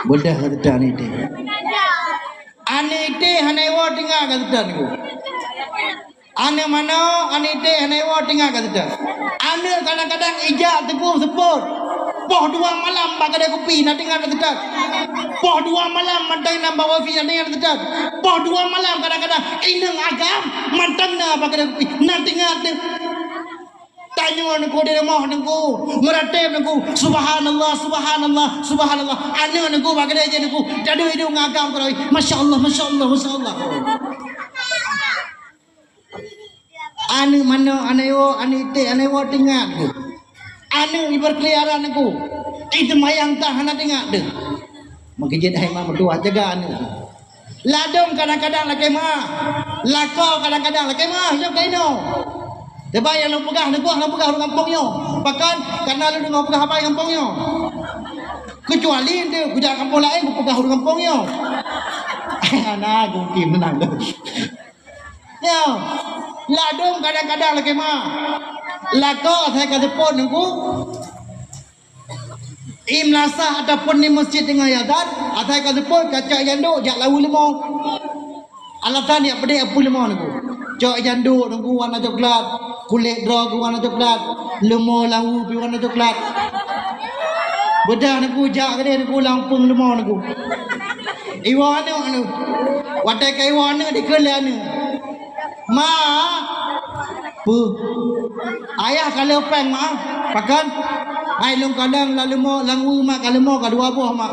Beuda seutôt aneuk iték. Aneuk iték hana iwoe tinggai ka seutôt nyoe. Aneuk manok, aneuk iték hana iwoe tinggai ka seutôt. Aneuk kadang-kadang ijak teungku seupôt. Poh dua malam bak keudè kupi na tinggai ka seutôt. Poh dua malam mantong na bak wifi na tinggai ka seutôt. Poh dua malam kadang-kadang inong agam mantong na bak keudè kupi na tinggai teuk. Tanyoe teungku di rumoh teungku, meuratéb teungku, subhanallah, subhanallah, subhanallah. Aneuk teungku bak keudè jih teungku, tadong idong agam keudroe. Masya Allah, masya Allah, masya Allah. Aneuk manok, aneuk iwoe, aneuk iték, aneuk iwoe teuingat keuh. Aneuk ibeurkeliaran keuh. Iteumayang tan hana teuingat deuh. Meukeujeuet hai mak meutuah jaga aneuk keuh. Ladom kadang-kadang lakée meu'ah. Lakoe kadang-kadang lakée meu'ah, nyoe ka inoe. Teuma nyang lôn peugah, lôn peugah ureuëng gampông nyoe. Pakon, kareuna lôn deungoe peugah haba gampông nyoe. Keucuali enteuk kujak gampông laén, kupeugah ureuëng gampông nyoe. Hana, gungki meunang. Nyoe, ladom kadang-kadang lakée meu'ah. Lakoe asai ka seupôt teungku. Di meulasah ataupun di meuseujid teungoh azan, asai ka seupôt ka cok janduk jak lawu leumo. Alasan jak peudeh apui leumo teungku. Cok janduk teungku warna coklat, kulét droe geuh warna coklat, leumo lawu pih warna coklat. Beudah teungku jak keudeh teungku lam peung leumo teungku. Iwoe aneuk teungku. Watée ka iwoe aneuk dikeue lé aneuk. Mak, peue? Ayah ka lheueh péng, Mak. Pakon? Hai lôn kalon lam leumo, lam wu, Mak, ka leumo ka dua boh, Mak.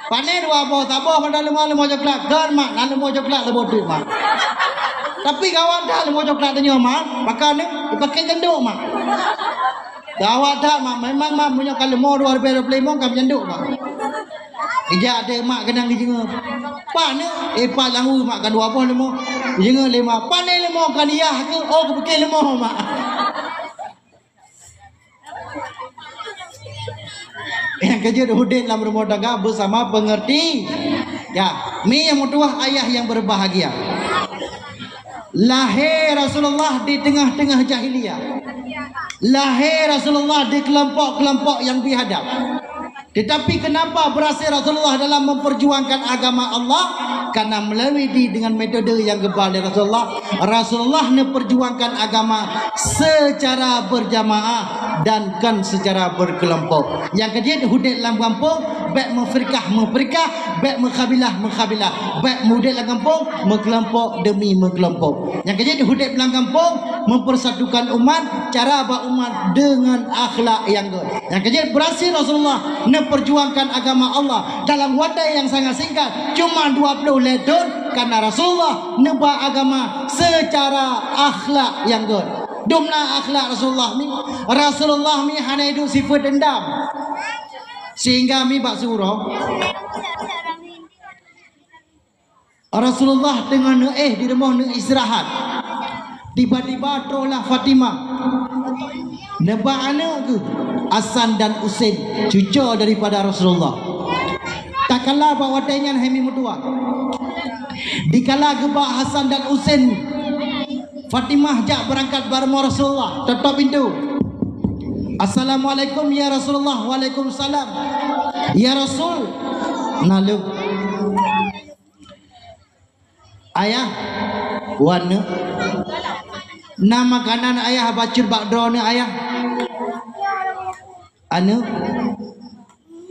Pane dua boh, saboh pada leumo, leumo coklat. Kon, Mak, na leumo coklat saboh teuk, Mak. Tapi gawat that leumo coklat tanyoe, Mak. Pakon ni? Dipaké janduk, Mak. Gawat that, Mak. Memang, Mak, meunyoe ka leumo dua ribèe dua puluh lima ka meujanduk, Mak. Ijak deh mak keunong jideungoe. Pane, eh, pat lam wu mak ka dua boh leumo. Jideungoe lé mak, pane leumo ka liyah keuh, oh, keupiké leumo mak. Nyang keujeuet udeb lam rumoh tangga beusama peungeurti. Ya, mi nyang meutuwah ayah nyang beureubahagia. Lahé Rasulullah di teungoh-teungoh jahiliyah. Lahé Rasulullah di keulompok-keulompok nyang bihadab. Tetapi kenapa berhasil Rasulullah dalam memperjuangkan agama Allah? Karena melalui di dengan metode yang geuba lé Rasulullah, Rasulullah neuperjuangkan agama secara berjamaah dan kan secara berkelompok. Nyang keujeuet udeb lam gampông, bèk meufirkah-meufirkah, bèk meukabilah-meukabilah, bèk udeb lam gampông meukeulompok demi meukeulompok. Nyang keujeuet udeb lam gampông mempersatukan umat, cara bak umat dengan akhlak nyang gèt. Nyang keujeuet berhasil Rasulullah neuperjuangkan agama Allah dalam watèe nyang sangat singkat, cuma dua puluh lhèe thôn, karena Rasulullah neuba agama secara akhlak nyang gèt. Dumna akhlak Rasulullah mi, Rasulullah mi hana iduek sifeuet dendam. Sehingga mi bak siuroe Rasulullah teungoh neuéh di rumoh neuistirahat. Tiba-tiba trohlah Fatimah neuba aneuk geuh, Hasan dan Husein, cuco daripada Rasulullah. Takala bak watèe nyan hai mi meutuwah. Dikala geuba Hasan dan Husein, Fatimah jak beurangkat bak rumoh Rasulullah, tôp-tôp pintoe. "Assalamualaikum ya Rasulullah." "Waalaikumsalam." "Ya Rasul, na lôn." "Ayah, wan neuk. Na makanan ayah bacut bak droeneuh ayah." "Aneuk,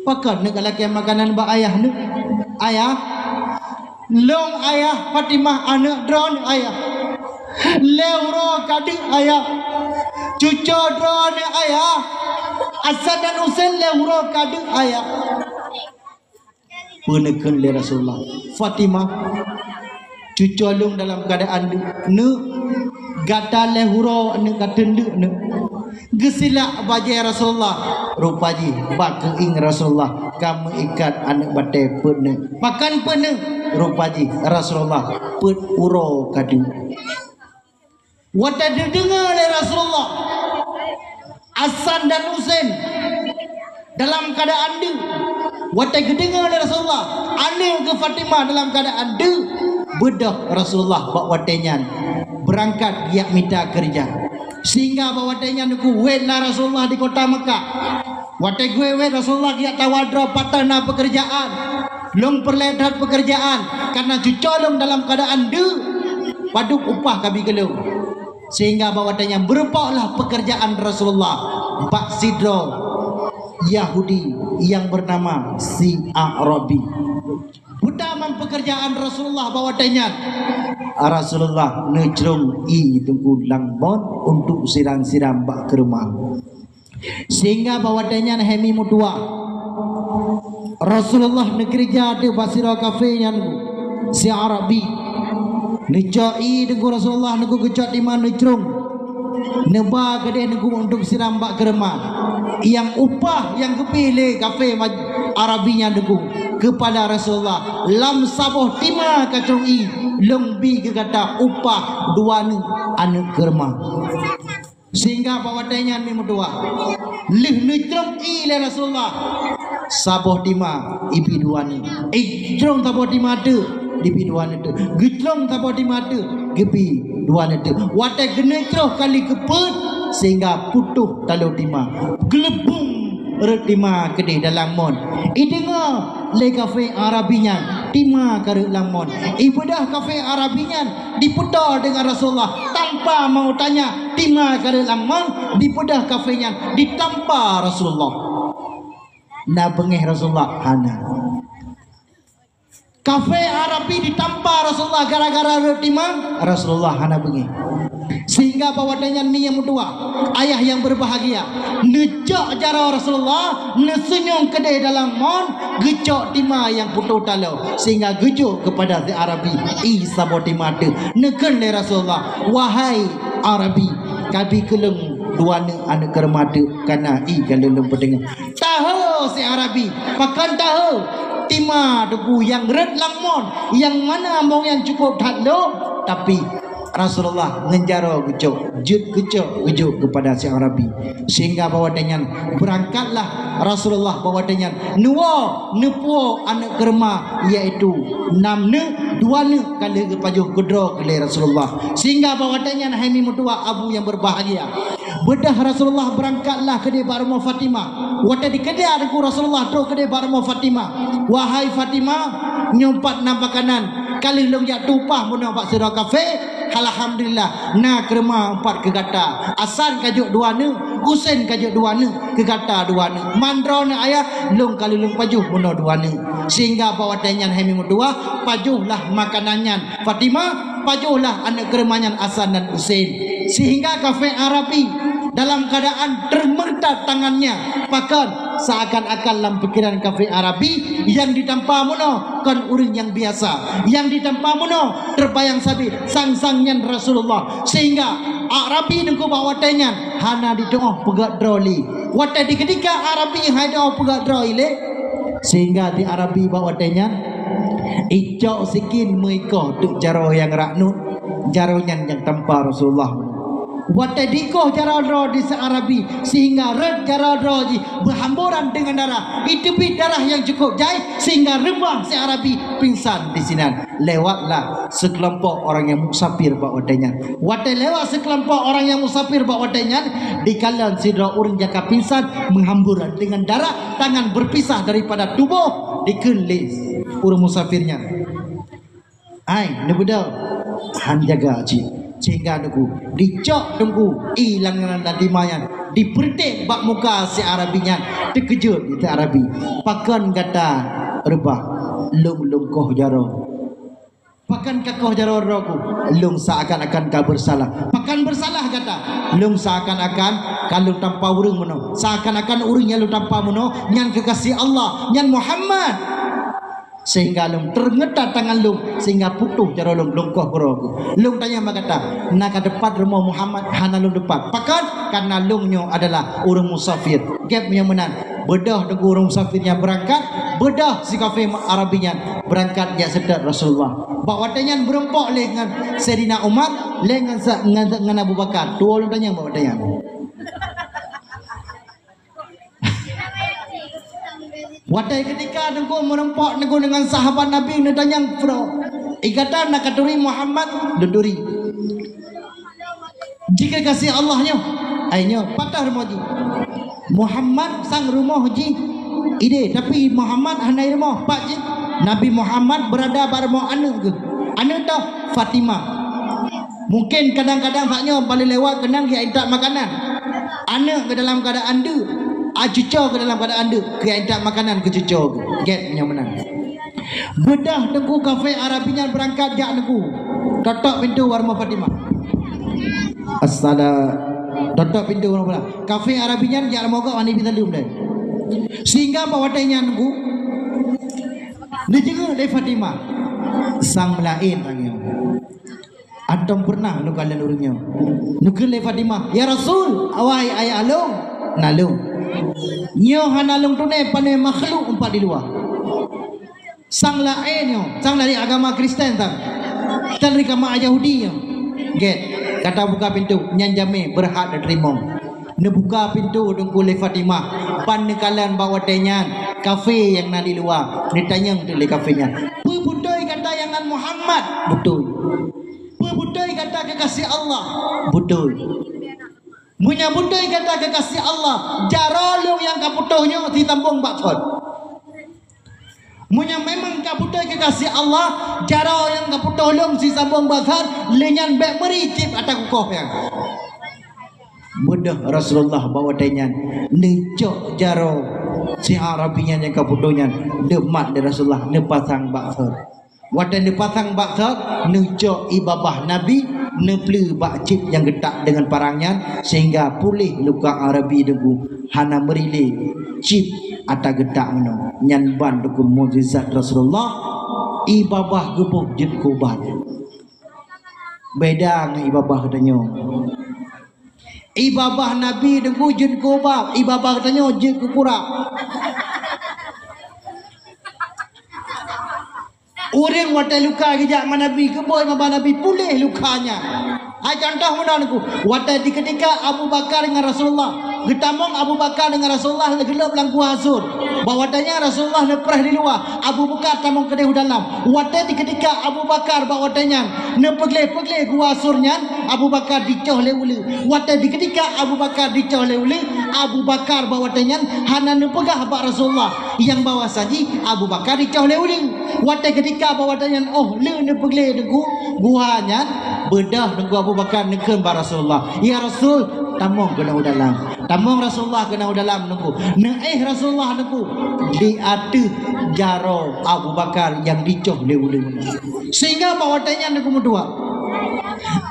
pakon neuk lakèe makanan bak ayah neuk?" "Ayah, lôn ayah, Fatimah aneuk droeneuh ayah. Lhèe uroe ka deuek ayah. Cuco droeneuh ayah, Hasan dan Husein lhèe uroe ka deuek ayah." Peuneukeun lé Rasulullah, "Fatimah, cuco lôn dalam keuadaan deuek." "Neuk, gata lhèe uroe aneuk ka teundeuek neuk." Geusilak bajèe Rasulullah. Rupa jih bak keuieng Rasulullah ka meuikat aneuk batèe peuet neuk. Pakon peuet neuk? Rupa jih Rasulullah peuet uroe ka deuek. Watèe neudeungoe lé Rasulullah, Hasan dan Husein Dalam keuadaan deuh. Watée geudeungoe lé Rasulullah, aneuëk geuh Fatimah dalam keuadaan deuh, beudôh Rasulullah bak watée nyan beurangkat geujak mita keureuja. Sehingga bak watée nyan Teungku wetlah Rasulullah di kota Mekah. Watée geuwet-wet Rasulullah geujak tawa droe pat na peukeurjaan. Lôn peureulée that peukeurjaan, kareuna cucoe lôn dalam keuadaan deuh, padub upah kabi keu lôn. Sehingga bak watée nyan beureupoklah peukeurjaan Rasulullah bak sidroe Yahudi nyang beunama si Arabi. Buta man peukeurjaan Rasulullah bak watée nyan. Rasulullah neucrông ié Teungku lam mon untuk siram-siram bak keureuma. Sehingga bak watée nyan hai mi meutuah, Rasulullah neukeureuja di bak sidroe kafé nyan si Arabi. Neucok ié Teungku Rasulullah Teungku geucok tima neucrông. Neuba keudeh Teungku untuk siram bak keureuma. Nyang upah nyang geubri lé kafé ma-, Arabi nyan Teungku keupada Rasulullah, lam saboh tima kacrông ié lôn bi keu gata upah dua neuk aneuëk keureuma. Sehingga bak watée nyan mi meutuah, lheueh neucrông ié lé Rasulullah, saboh tima ibi dua neuk. Icrông saboh tima teuk, dibi dua neuk teuk. Geucrông saboh tima teuk, geubi dua neuk teuk. Watée geuneucrông kali keupeuet, sehingga putôh taloe tima. Geuleubong rot tima keudeh dalam mon. Ideungoe lé kafé Arabi nyan, tima ka rot lam mon. Ibeudôh kafé Arabi nyan, dipeutoe deungon Rasulullah tanpa mau tanya, tima ka rot lam mon, dibeudôh kafé nyan ditampa Rasulullah. Na beungéh Rasulullah? Hana. Kafé Arabi ditampa Rasulullah gara-gara rot tima, Rasulullah hana beungéh. Sehingga bak watée nyan mi nyang meutuah, ayah nyang berbahagia, neucok jaroe Rasulullah, neusunyueng keudeh dalam mon, geucok tima nyang putôh taloe, sehingga geujok keupada si Arabi ié saboh tima teuk. Neukheun lé Rasulullah, "Wahai Arabi, kabi keu lôn dua neuk aneuëk keureuma teuk, kareuna ié ka lôn lôn peudeungoe." Tahe si Arabi, pakon tahe? Tima Teungku nyang rot lam mon, nyang mana mon nyang cukup that lom, tapi Rasulullah ngon jaroe geucok, jeuet geucok, geujok keupada si Arabi. Sehingga bak watée nyan beurangkatlah Rasulullah bak watée nyan neuwoe neupuwoe aneuëk keureuma, yaitu nam neuk, dua neuk ka lheueh geupajoh keudroe keu lé Rasulullah. Sehingga bak watée nyan hai mi meutuah abu nyang berbahagia, beudôh Rasulullah beurangkatlah keudeh bak rumoh Fatimah. Watée dikeudeh Teungku Rasulullah trok keudeh bak rumoh Fatimah, "Wahai Fatimah, nyoe pat na makanan, ka lheueh lôn jak tueng upah meunoe bak sidroe kafé. Alhamdulillah, na keureuma pat keu gata. Hasan ka jok dua neuk, Husein ka jok dua neuk, keu gata dua neuk. Man droeneuh ayah, lôn ka lheueh lôn pajoh meunoe dua neuk." Sehingga bak watée nyan hai mi meutuah, pajohlah makanan nyan Fatimah, pajohlah aneuëk keureuma nyan Hasan dan Husein. Sehingga kafé Arabi dalam keadaan termurtad tangannya. Pakon? Seakan-akan lam pikiran kafé Arabi, nyang ditampa meunoe kon ureuëng nyang biasa. Nyang ditampa meunoe teubayang sabe sang-sang nyan Rasulullah. Sehingga Arabi Teungku bak watée nyan hana jitu'oh peugét droe lé. Watée dikeudika Arabi hai jitu'oh peugét droe lé, sehingga di Arabi bak watée nyan icok sikin meuikôt teuk jaroe nyang rot nyoe, jaroe nyan nyang tampa Rasulullah. Watée dikoh jaroe droe di si Arabi, sehingga rot jaroe droe jih beuhamburan deungon darah, iteubiet darah nyang cukup jai, sehingga reubah si Arabi pingsan disinan. Lewatlah seukeulompok orang nyang musafir bak watée nyan. Watée lewat seukeulompok orang nyang musafir bak watée nyan, dikalon sidroe ureuëng nyang ka pingsan meuhamburan deungon darah, tangan berpisah daripada tuboh, dikheun lé ureuëng musafir nyan, "Hai, neubeudôh, han jaga cit." Sehingga Teungku dicok Teungku ié lam, lam tima nyan, dipeureutek bak muka si Arabi nyan. Teukeujot si Arabi, "Pakon gata reubah?" "Lôn, lôn koh jaroe." "Pakon kakoh jaroe droe ku?" "Lôn seakan-akan ka beusalah." "Pakon beusalah gata?" "Lôn seakan-akan ka lôn tampa ureuëng meunoe. Seakan-akan ureuëng nyang lôn tampa meunoe nyan keukaséh Allah, nyan Muhammad. Sehingga lôn teureugeutah tangan lôn, sehingga putôh jaroe lôn, lôn koh droe ku." "Lôn tanyong bak gata, na ka teupat rumoh Muhammad?" "Hana lôn teupat." "Pakon?" "Kareuna lôn nyoe adalah ureuëng musafir." Gét nyang meunan, beudôh Teungku ureuëng musafir nyan beurangkat, beudôh si kafé Arabi nyan beurangkat jak seutôt Rasulullah. Bak watée nyan beureumpok lé ngon Saidina Umar, lé ngon sa-, ngon, ngon Abu Bakar. Tuwo lôn tanyong bak watée nyan. Watée keutika Teungku meurumpok Teungku deungon sahabat Nabi, neutanyong, "Bro, i gata na katuri Muhammad?" "Neuturi." "Jih keuh gaséh Allah nyoe?" "Ai nyoe." "Pat rumoh jih?" "Muhammad sang rumoh jih ideh, tapi Muhammad hana i rumoh." "Pat jih?" "Nabi Muhammad beurada bak rumoh aneuëk geuh." "Aneuëk toh?" "Fatimah." Mungkin kadang-kadang saat nyoe bak lheueh lewat keunong geujak intat makanan. Aneuëk geuh dalam keuadaan deuk, a, cucoe geuh dalam keuadaan deuk, geujak intat makanan keu cucoe geuh. Gét nyoe meunan. Beudôh Teungku kafé Arabi nyan beurangkat jak Teungku. Totop pintoe bak rumoh Fatimah. Assalam. Totop pintoe bak rumoh Fatimah. Kafé Arabi nyan jak rumoh geuh hana jibi saleuem deh. Sehingga bak watée nyan Teungku, neujeuet lé Fatimah. Sang laén tanyoe. Antom peureunah lôn kalon ureuëng nyoe. Neukheun lé Fatimah, "Ya Rasul, awai ayah lôn, na lôn. Nyoe hana lôn tuné pané makhluk umpat di luwa. Sang laén nyoe, sang dari agama Kristen sang. Sang dari agama Yahudi nyoe." Gét, gata buka pintoe, nyan jamé beurhak neuteurimong. Neubuka pintoe Teungku lé Fatimah, ban neukalon bak watée nyan kafé nyang na di luwa, neutanyong teuk lé kafé nyan, "Peue beutôi gata nyang nan Muhammad?" "Beutôi." "Peue beutôi gata keuh gaséh Allah?" "Beutôi." "Meunyoe beutôi gata keuh gaséh Allah, jaroe lôn nyang ka putôh nyoe sisambong bak thon. Meunyoe memang ka beutôi keuh gaséh Allah, jaroe nyang ka putôh lôn sisambong bak thon, lé nyan bék meuri cit ata kukoh nyan." Beudôh Rasulullah bak watée nyan neucok jaroe si Arabi nyan nyang ka putôh nyan, neumat lé Rasulullah neupasang bak thon. Watée neupasang bak thon, neucok ie babah Nabi, neupleue bak cit nyang geutak deungon parang nyan, sehingga puléh luka Arabi Teungku, hana meuri lé cit ata geutak meunoe. Nyan ban Teungku mukjizat Rasulullah, ie babah geuboh jeuet keu ubat. Beda ngon ie babah geutanyoe. Ie babah Nabi Teungku jeuet keu ubat, ie babah geutanyoe jeuet keu kurap. Ureuëng watée luka geujak ma Nabi, geuboh ie babah Nabi, puléh luka nyan. Hai contoh meunan Teungku, watée dikeutika Abu Bakar ngon Rasulullah, geutamong Abu Bakar deungon Rasulullah lé geuleueb lam Gua Sur. Bak watée nyan Rasulullah neupreh di luwa, Abu Bakar tamong keudeh u dalam. Watée dikeutika Abu Bakar bak watée nyan neupeugleh-peugleh Gua Sur nyan, Abu Bakar jicoh lé uleue. Watée dikeutika Abu Bakar jicoh lé uleue, Abu Bakar bak watée nyan hana neupeugah bak Rasulullah nyang bahwasajih Abu Bakar jicoh lé uleue. Watée keutika bak watée nyan óh lheueh neupeugleh Teungku gua nyan, beudôh Teungku Abu Bakar neukheun bak Rasulullah, "Ya Rasul, tamong keunoe u dalam." Tamong Rasulullah keunoe u dalam Teungku. Neuéh Rasulullah Teungku di ateueh jaroe Abu Bakar nyang jicoh lé uleue. Sehingga bak watée nyan Teungku meutuah,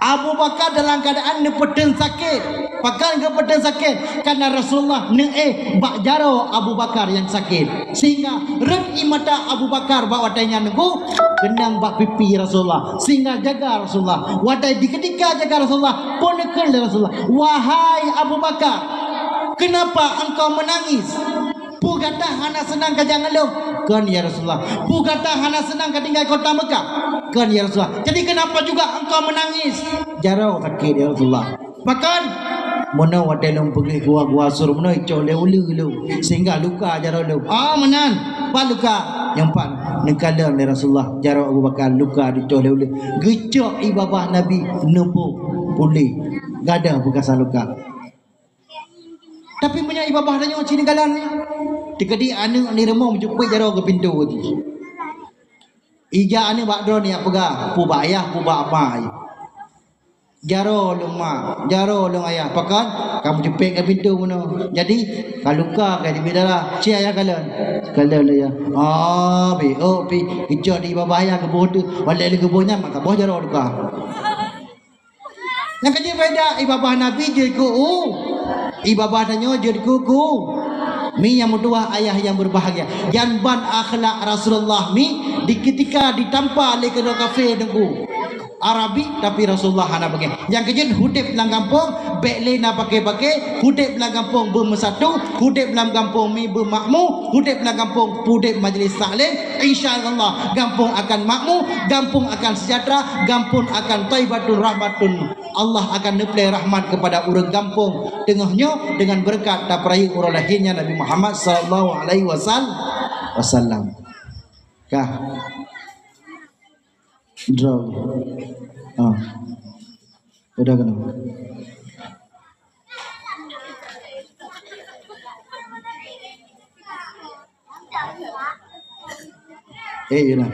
Abu Bakar dalam keuadaan neupeuteun sakét. Pakon geupeuteun sakét? Karena Rasulullah neuéh bak jaroe Abu Bakar nyang sakét. Sehingga rhot ie mata Abu Bakar bak watée nyan Teungku, keunong bak pipi Rasulullah. Sehingga jaga Rasulullah. Watée dikeutika jaga Rasulullah, peue neukheun lé Rasulullah, "Wahai Abu Bakar, kenapa engkau menangis? Peue gata hana seunang ka jak ngon lôn?" "Kon, ya Rasulullah." "Peue gata hana seunang ka tinggai kota Mekah?" "Kon, ya Rasulullah." "Jadi kenapa juga engkau menangis?" "Jaroe sakét, ya Rasulullah." "Pakon?" "Meunoe watée lôn peugléh gua-gua Sur meunoe jicoh lé uleue lôn, sehingga luka jaroe lôn." "Oh, meunan. Pat luka?" "Nyan pat neukalon lé Rasulullah jaroe Abu Bakar luka jicoh lé uleue. Geucok ie babah Nabi neuboh puléh, gadôh beukasa luka." Tapi meunyoe ie babah tanyoe ci neukalon, teukeudi aneuëk ni rumoh meucupet jaroe keu pintoe teuh. Ija aneuëk bak droeneuh jak peugah, peue bak ayah, peue bak ma. "Jaroe lôn ma, jaroe lôn ayah." "Pakon?" "Ka meucupet keu pintoe meunoe. Jadi ka luka, ka jibri darah." "Ci ayah kalon." "Kalon lé ayah." "Ah, pi, oh pi, geucok di babah ayah geuboh teuh. Watée lheueh geuboh nyan, maka boh jaroe luka." Nyang ka jeuet beda, ie babah Nabi jeuet keu u, ie babah tanyoe jeuet keu, keu. Mi nyang meutuah ayah nyang beubahgia. Nyan ban akhlak Rasulullah mi di keutika ditampa lé keudroe kafé Teungku Arabi, tapi Rasulullah hana beungéh. Nyang keujeuet udeb lam gampông, bék lé na paké-paké, udeb lam gampông beumeusatu, udeb lam gampông mi beumakmu, udeb lam gampông udeb majlis taklim. Insya Allah, gampông akan makmu, gampông akan sejahtera, gampông akan thaibatun rahmatun. Allah akan neuplé rahmat keupada ureuëng gampông teungoh nyoe deungon beureukat tapeurayeuk uroe lahé Nabi Muhammad sallallahu alaihi wasallam. wasallam. Kah. Draw. Ah. Udah kena. Eh, iyalah.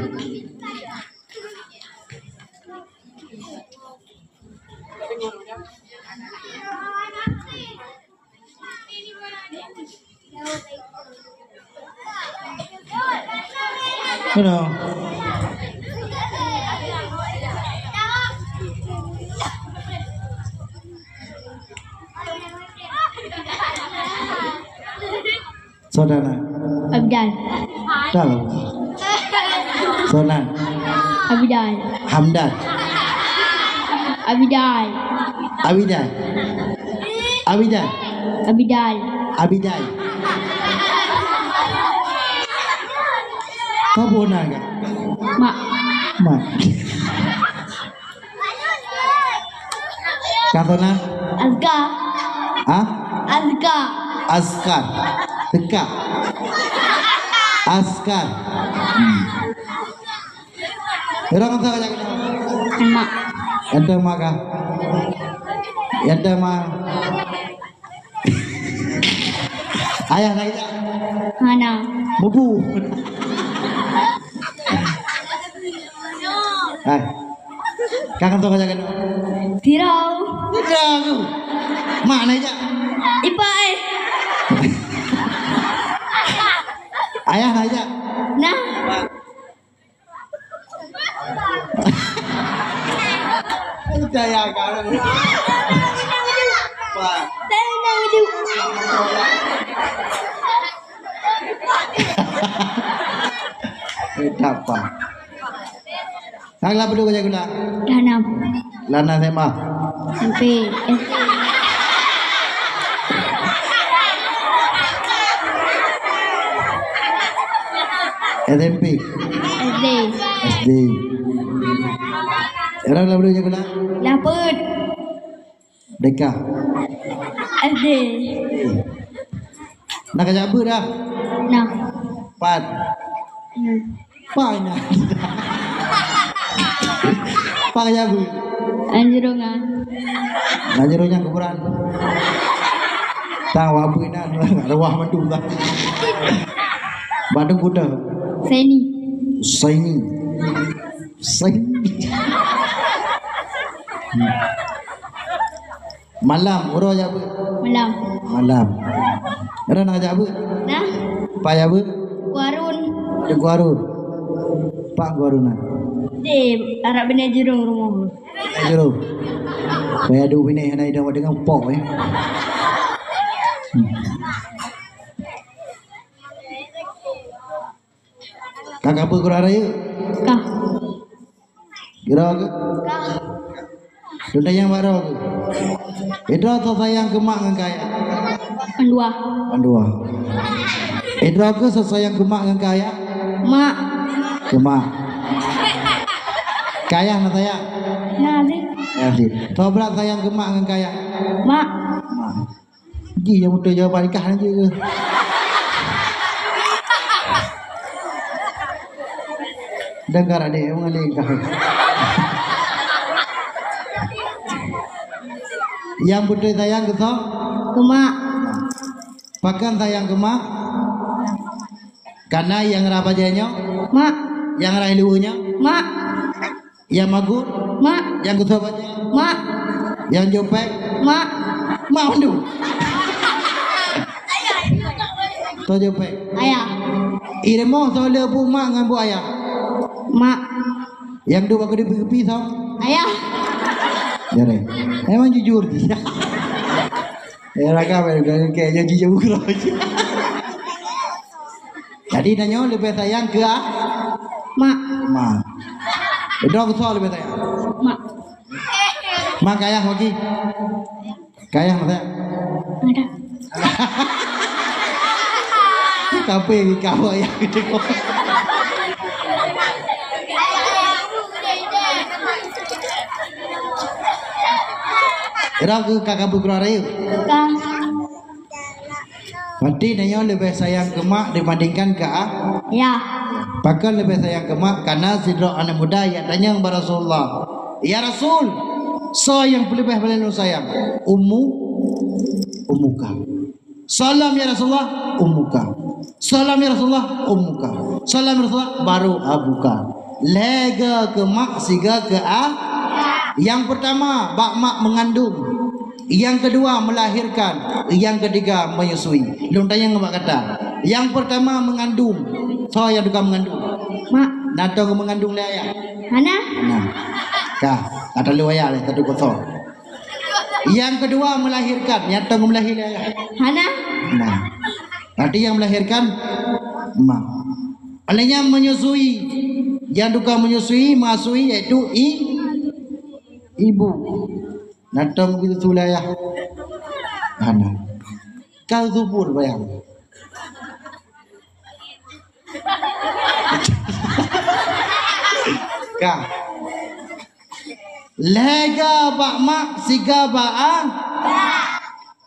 Hello. Saudara. Abdal. Tahu. Sonan. Abidal. Hamdan. Abidal. Abidal. Abidal. Abidal. Abidal. Kau pun nak? Mak. Mak. Kata na? Azka. Ha? Azka. Askar. Teka. Askar. Hmm. Orang kata macam mana? Mak. Ente mak kah? Ente mak. Ayah nak jak? Mana? Bubu. Hai. Kakak tu kerja kena. Tirau. Tirau. Mak nak jak? Ipai. Ayah nak jak? Nah. Percaya kan? Wah. Tenang dulu. Eh, tak apa. Kang lah perlu kerja gula. Dah enam. Lana S M A. S M P. S M P. S D. S D. Orang lah boleh jaga lah. Laput. Deka. S D. Nak kerja apa dah? Nah. Pan. Hmm. Pan. Pan kerja apa? Anjurungan. Anjurungan kuburan. Tahu apa nak? Ruah madu lah. Batu kuda. Seni. Seni. Seni. Malam, uroe jak beuet. Malam. Malam. Uroe nak jak beuet. Nah. Pak jak beuet. Kuarun. Ada kuarun. Pak kuarun nah. Deh, arah bina jerung rumah. Jerung. Payah dua bini hana idang dengan pok eh. Hmm. Ka kapeue keurah rayeuk? Ka. Keurah keu? Ka. Teuntang nyang baroe keu? Idroe soe sayang keu mak ngon keu ayah? Mandua. Mandua. Idroe keu soe sayang keu mak ngon keu ayah? Mak. Keu mak. Keu ayah na sayang? Na, deh. Na, deh. Soe brat sayang keu mak ngon keu ayah? Mak. Mak. Ji nyang beutôi jawaban nikah nyan je. Dengar adik, mengalir nikah. Nyang beutôi sayang keu soe? Keu mak. Pakon sayang keu mak? Kana nyang rhah bajée nyoe? Mak. Nyang rhah luweue nyoe? Mak. Nyang magun? Mak. Nyang geusoe bajée? Mak. Nyang jopek? Mak. Mak mandum. Soe jopek? Ayah. Iremoh soe le bu mak ngon bu ayah? Mak. Nyang duek bak keudibi-keudibi soe? Ayah. Jare. Memang jujur jih. Ya, raga, kayak jujur. Jadi, tanyoe leubeh sayang keu a-, mak. Mak. Idroe keu soe leubeh sayang? Mak. Mak keu ayah lagi? Keu ayah masa? Ada. Kape keu ayah gitu. Idroe keu ka kapeue keurah rayeuk? Ka. Berarti tanyoe leubeh sayang keu mak dibandingkan keu a-, ya. Pakon leubeh sayang keu mak? Karena sidroe aneuk muda jak tanyong bak Rasulullah, "Ya Rasul, soe nyang peuleubeh paléng lôn sayang?" "Ummu, ummuka." "Soe lom ya Rasulullah?" "Ummuka." "Soe lom ya Rasulullah?" "Ummuka." "Soe lom ya Rasulullah?" "Baru abuka." Lhèe go keu mak, sigo keu a-, nyang peurtama bak mak meungandong, nyang keudua melahirkan, nyang keutiga menyusui. Lôn tanyong bak gata, nyang peurtama meungandong, soe nyang tukang meungandong? Mak. Na tông meungandong lé ayah? Hana. Nah, ka, ka talu ayah lé, satu kosong. Nyang keudua melahirkan, nyang tông meulahé lé ayah? Hana. Nah, berarti nyang melahirkan mak. Oleh nyan menyusui, nyang tukang menyusui, meusui, yaitu i-, ibu. Na tông geususu lé ayah? Hana. Ka subur bayang. Ka. Lhèe go bak mak, sigo bak a-,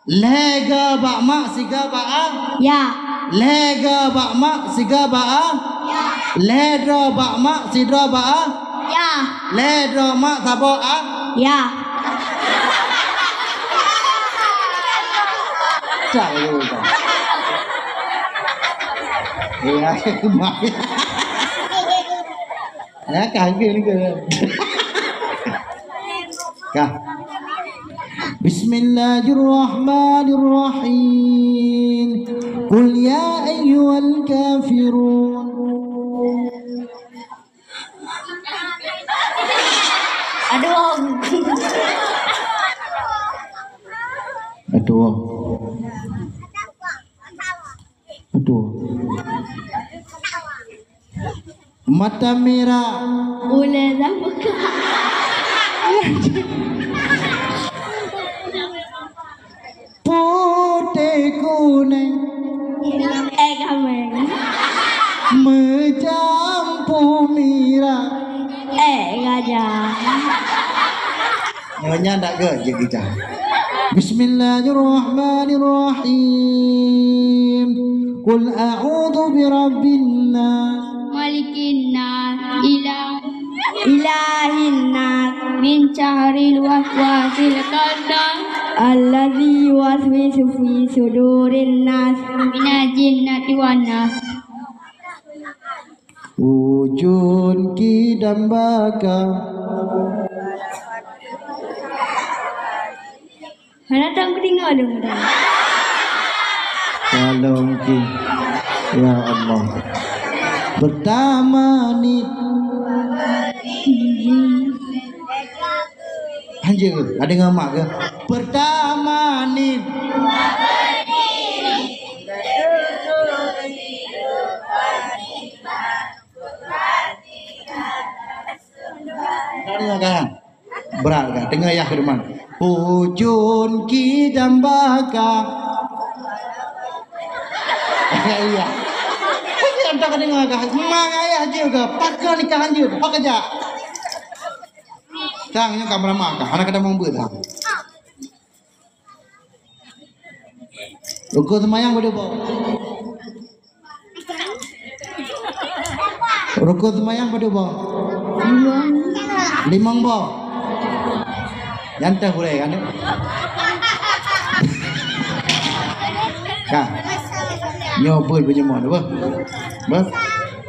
lhèe go bak mak, sigo bak a-, ya. Lhèe go bak mak, sigo bak a-, ya. Lhèe droe bak mak, sidroe bak a-, ya. Lhèe droe mak, saboh a-, ya. Cak lu, Bang. Ya, mak. Ya, kagak ni ke? Ka. Bismillahirrahmanirrahim. Qul ya ayyuhal kafirun. Aduh. Aduh. Aduh. Mata merah. Ulèe dah buka. Putéh kunéng. Eh, kameng. Meujampu mirah. Eh, gajah. Nyoe nyan dak gèt jeuet kita. Bismillahirrahmanirrahim. Qul a'udzu birabbin nas. Malikin nas. Ilah. Ilahin nas. Min syarril waswasil khannas. Alladzi yuwaswisu fi sudurin nas. Minal jinnati wan nas. Ucun kidam baka. Hana tang kudeungoe lôn dah. Tolong ki. Ya Allah. Pertama ni. Hanjeuet, ada ngamak ke? Pertama ni. Berat kan? Teungoh yah keuduman. Ucun kidam baka. Iya. Iya, entah ka deungoe kah? Mang ayah jeuet kah? Pakon nikah hanjeuet? Pakon jak? Sang nyoe ka meurama kah? Hana ka tamong beuet kah? Rukon seumayang padum boh? Rukon seumayang padum boh? Limong. Limong boh. Nyan teuh gurèe kan? Ka. Nyoe beut beunyoe mon, beuh. Beuh.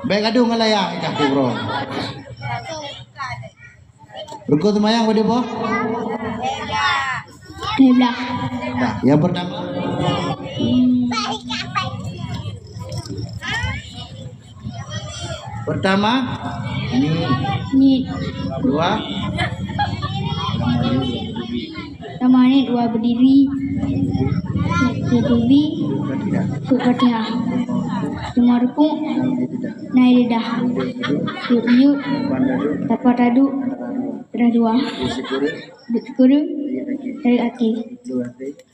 Bèk gadoh ngon layang kah tu, bro. Rukon seumayang padum boh? Lhèe blah. Nah, yang pertama. Hmm. Pertama, ni. Ni. Dua. Sama ni dua berdiri. Satu berdiri. Fatihah. Fatihah. Cuma rukuk. Naik lidah. Yuk, yuk. Dapat tadu. Terus dua. Duek syukur, tarék até.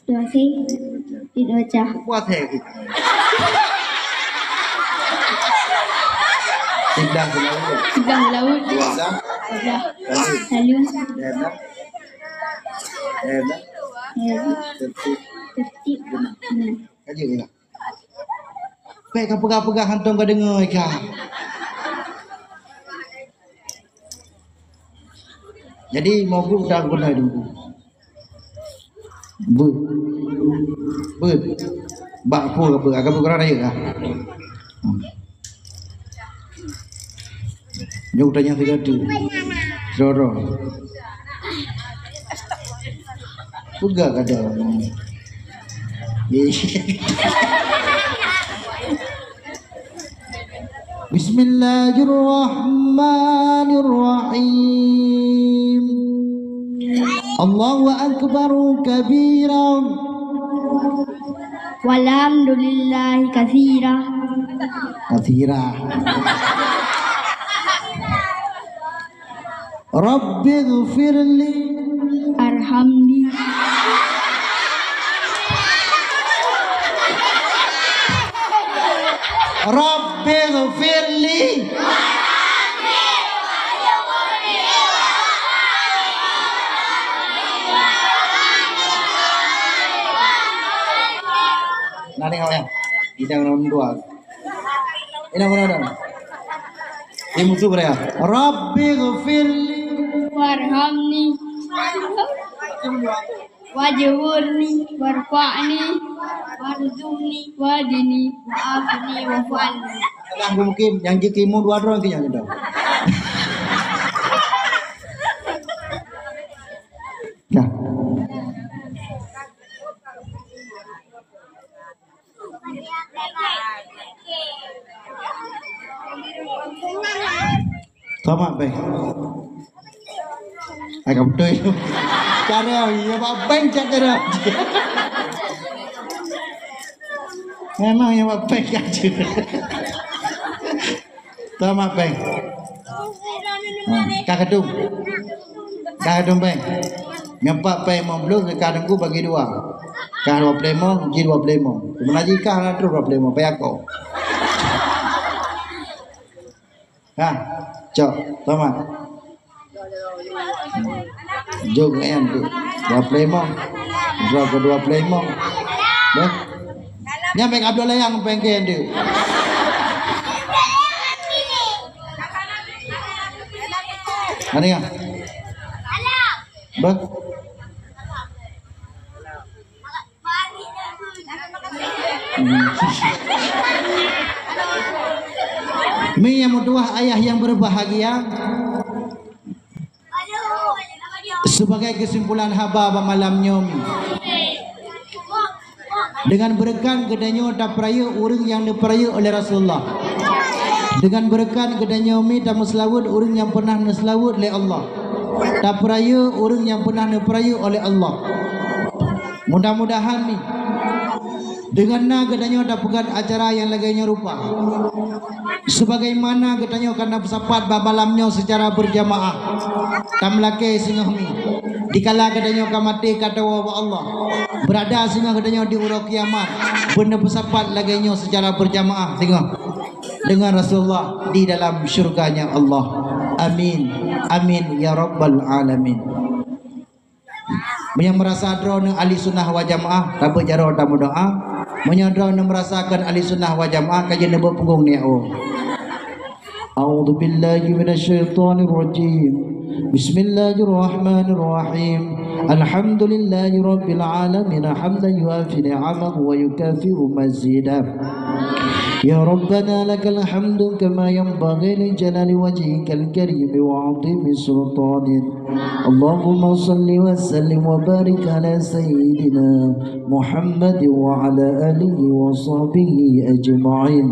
Doa sé, id wajah. Puas hai kita. Pindah ke laut. Pindah ke laut. Dua dah. Dua dah. Lalu. Lalu. Enak. Enak. Enak. Tertib. Tertib. Benar. Benar. Aja ya. Bèk ka peugah-peugah hantom ka deungö ka. Jadi, mogu dah guna dulu. Beuet. Beuet. Bak peue ka beuet? Ka beuet kurang rayeuk kah? Hmm. Nyoe tanya tiga tu. Roro. Peugah kada. Bismillahirrahmanirrahim. Allahu akbar kabira. Walhamdulillahi katsira. Katsira. Rabbighfirli. Arhamni. Rabbighfirli. Nah, tengok ya. Bidang nomor dua. Inong, inong, inong. Di musuh beureue. Rabbighfirli. Warhamni. Wajburni. Warfa'ni. Warzuqni. Wahdini. Wa'afini. Wa'fu anni. Nah, mungkin nyang jitimu dua droe nyang keudroe. Nah. Tamat beh. Agak betul. Cara ya bak bank cak cara. Memang ya bak bank aja. Tamat beh. Ha, ka keudum. Ka keudum beh. Nyoe pat pèng limong ploh, ka teungku bagi dua. Ka dua ploh limong, ji dua ploh limong. Sebenarnya ji ka na terus dua ploh limong, payah ko. Ha, cok, tamat. Jom nyan tu. Dua ploh limong. Dua ke dua ploh limong. Dah. Nyan bèk Abdul Layang pèng kèe tu. Ada ya? Bah. Mi nyang meutuwah ayah nyang berbahagia, sebagai kesimpulan haba bak malam nyoe mi, dengan beureukat geutanyoe tapeurayeuk ureueng nyang neupeurayeuk oleh Rasulullah. Dengan beureukat geutanyoe mi tameuseulaweuet ureueng nyang peunah neuseulaweuet lé Allah. Tapeurayeuk ureueng nyang peunah neupeurayeuk oleh Allah. Mudah-mudahan ni, deungon na geutanyoe tapeugöt acara nyang lagèe nyoe rupa, sebagaimana geutanyoe ka na peusapat bak malam nyoe seucara beurjamaah, tameulakèe singoh mi. Dikala geutanyoe ka maté ka tawoe bak Allah, beurada singoh geutanyoe di uroe kiamat, beuneuh peusapat lagèe nyoe seucara beurjamaah singoh deungon Rasulullah di dalam syurga-Nya Allah. Amin. Amin ya rabbal alamin. Meunyoe meurasa droeneuh ahli sunnah wal jamaah, tabeuet jaroe tameudoa. Meunyoe droeneuh meurasa kon ahli sunnah wal jamaah, ka jeuet neubeuet punggong neuk woe. A'udzubillahi minasyaitonirrajim. Bismillahirrahmanirrahim. Alhamdulillahirabbil alamin, hamdan yuwafi ni'amahu wa yukafi'u mazidah. Ya Rabbana lakal hamdu kama yanbaghi li jalali wajhikal karim wa 'azimi sultanik. Allahumma shalli wa sallim wa barik ala sayyidina Muhammad wa ala alihi wa sahbihi ajma'in.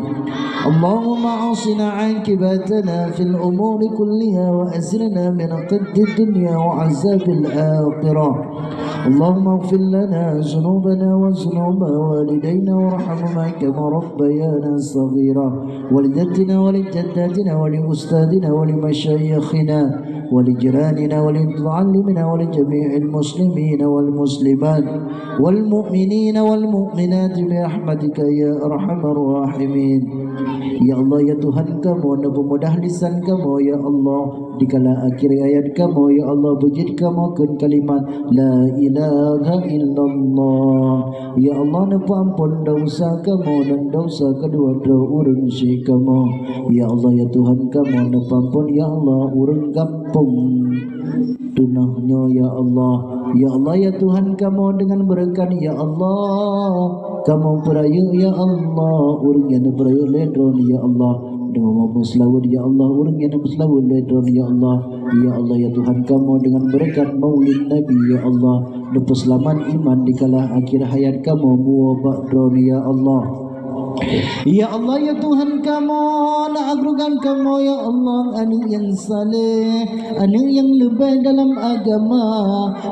Allahumma ahsin aqibatana fil umuri kulliha wa ajirna min khizyid dunya wa azabil akhirah. Allahumma ighfir lana dhunubana wa dhunuba walidayna warhamhuma kama rabbayana shaghira. ولجدنا ولجداتنا ولأستاذنا ولمشايخنا ولجيراننا ولمتعلمنا ولجميع المسلمين والمسلمات والمؤمنين والمؤمنات برحمتك يا أرحم الراحمين. Ya Allah, ya Tuhan kamoe, neupeumudah lisan kamoe, ya Allah, dikala akhir hayat kamoe, ya Allah, beujeuet kamoe kheun kalimat La ilaha illallah. Ya Allah, neupeuamphon desya kamoe dan desya keudua droe ureuëng syik kamoe. Ya Allah, ya Tuhan kamoe, neupeuamphon, ya Allah, ureuëng gampông Tunoh nyoe, ya Allah. Ya Allah, ya Tuhan kamoe, deungon beureukat, ya Allah, kamoe peurayeuk, ya Allah, ureuëng nyang neupeurayeuk lé Droeneuh, ya Allah, deungon meuseulaweuet, ya Allah, ureuëng nyang neumeuseulaweuet lé Droeneuh, ya Allah. Ya Allah, ya Tuhan kamoe, deungon beureukat Maulid Nabi, ya Allah, neupeuseulamat iman dikala akhir hayat kamoe muwoe bak Droeneuh, ya Allah. Ya Allah, ya Tuhan kamoe, na agrugan kamoe, ya Allah, aneuëk nyang saleh, aneuëk nyang leubeh dalam agama,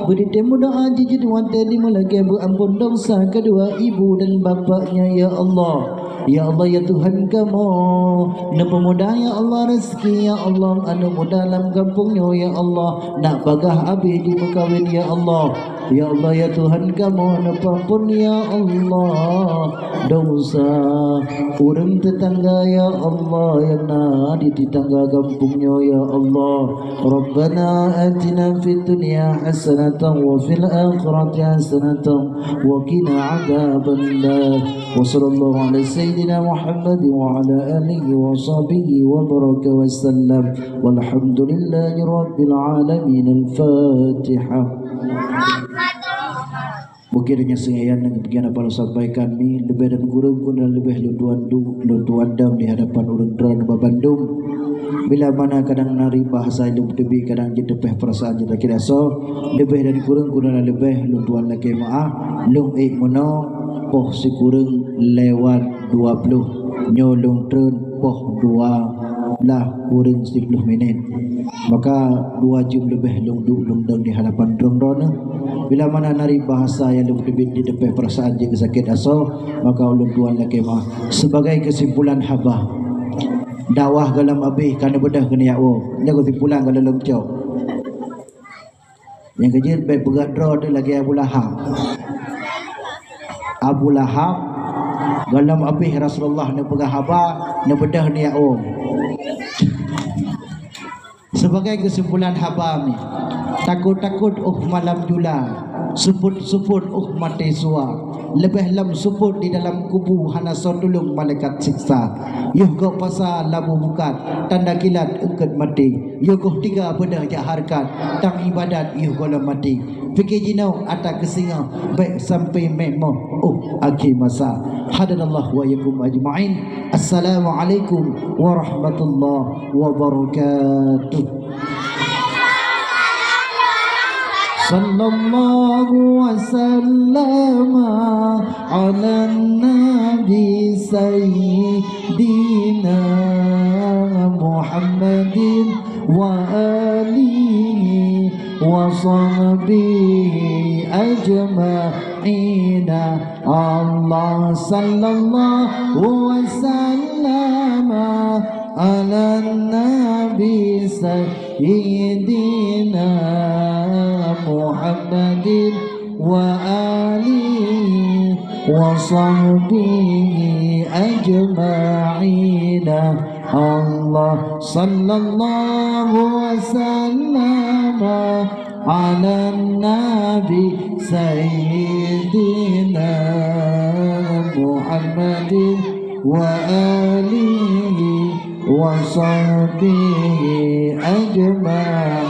beudite meudoa jijeuet watée di meulagée beuamphon desya keudua ibu dan bapaknya, ya Allah. Ya Allah, ya Tuhan kamoe, neupeumudah, ya Allah, rezeki, ya Allah, aneuëk muda lam gampông nyoe, ya Allah, nak bagah abéh jimeukawen, ya Allah. Ya Allah, ya Tuhan kamoe, neupeuamphon, ya Allah, desya ureuëng teutangga, ya Allah, nyang na di teutangga gampông nyoe, ya Allah. Rabbana atina fid dunya hasanatan wa fil akhirati hasanatan wa qina adzabannar. Wa sallallahu ala sayyidina Muhammad wa ala alihi wa sahbihi wa baraka wa sallam. Walhamdulillahi rabbil alamin. Al-Fatihah. Mungkin hanya sekian yang demikian dapat saya sampaikan ni, lebih dan kurang pun dan lebih lôn tuan du, lôn tuan dam di hadapan ureuëng droeneuh bandum. Bila mana kadang nari bahasa ilung tebi, kadang jiteupeh perasaan jeuet kira so, lebih dan kurang pun dan lebih lôn tuan lakée maaf, lôn ék meunoe poh sikureueng lewat dua puluh. Nyoe lôn treun poh dua belas kureueng siplôh minét. Maka dua jeuem leubeh lôn duek lôn dong di hadapan droeneuh. Bila mana nari bahasa nyang lôn teubiet di teupeh perasaan jeuet sakét asoe, maka ulôn tuan lakée maaf. Sebagai kesimpulan haba, dakwah gohlom abéh ka neubeudôh keuneuk woe. Nyoe kesimpulan gohlom cok. Nyang keujeuet bék peugah droe teuh lagée Abu Lahab. Abu Lahab, gohlom abéh Rasulullah neupeugah haba, neubeudôh neujak woe. Sebagai kesimpulan haba mi, takot-takot óh malam jula, seupôt-seupôt óh maté sua, leubeh lom seupôt di dalam kubu hana soe tulông malaikat siksa. Yoh gob pasa labu bukat, tanda kilat eungkôt maté. Yoh goh tiga beudôh jak hareukat, tam iébadat yoh gohlom maté. Pike jinoe ata keusingoh, bék sampoe méh moh óh akhé masa. Hadanallahu wa iyyakum ajma'in. Assalamualaikum warahmatullahi wabarakatuh. Sallallahu wa sallama ala nabi sayyidina Muhammadin wa alihi wa sahbihi ajma'ina. Allah sallallahu wa sallama ala nabi sayyidina Muhammadin wa alihi wa sahbihi ajma'ina. Allah sallallahu wa sallama ala nabi sayyidina Muhammadin wa alihi wa sahbihi ajma'in.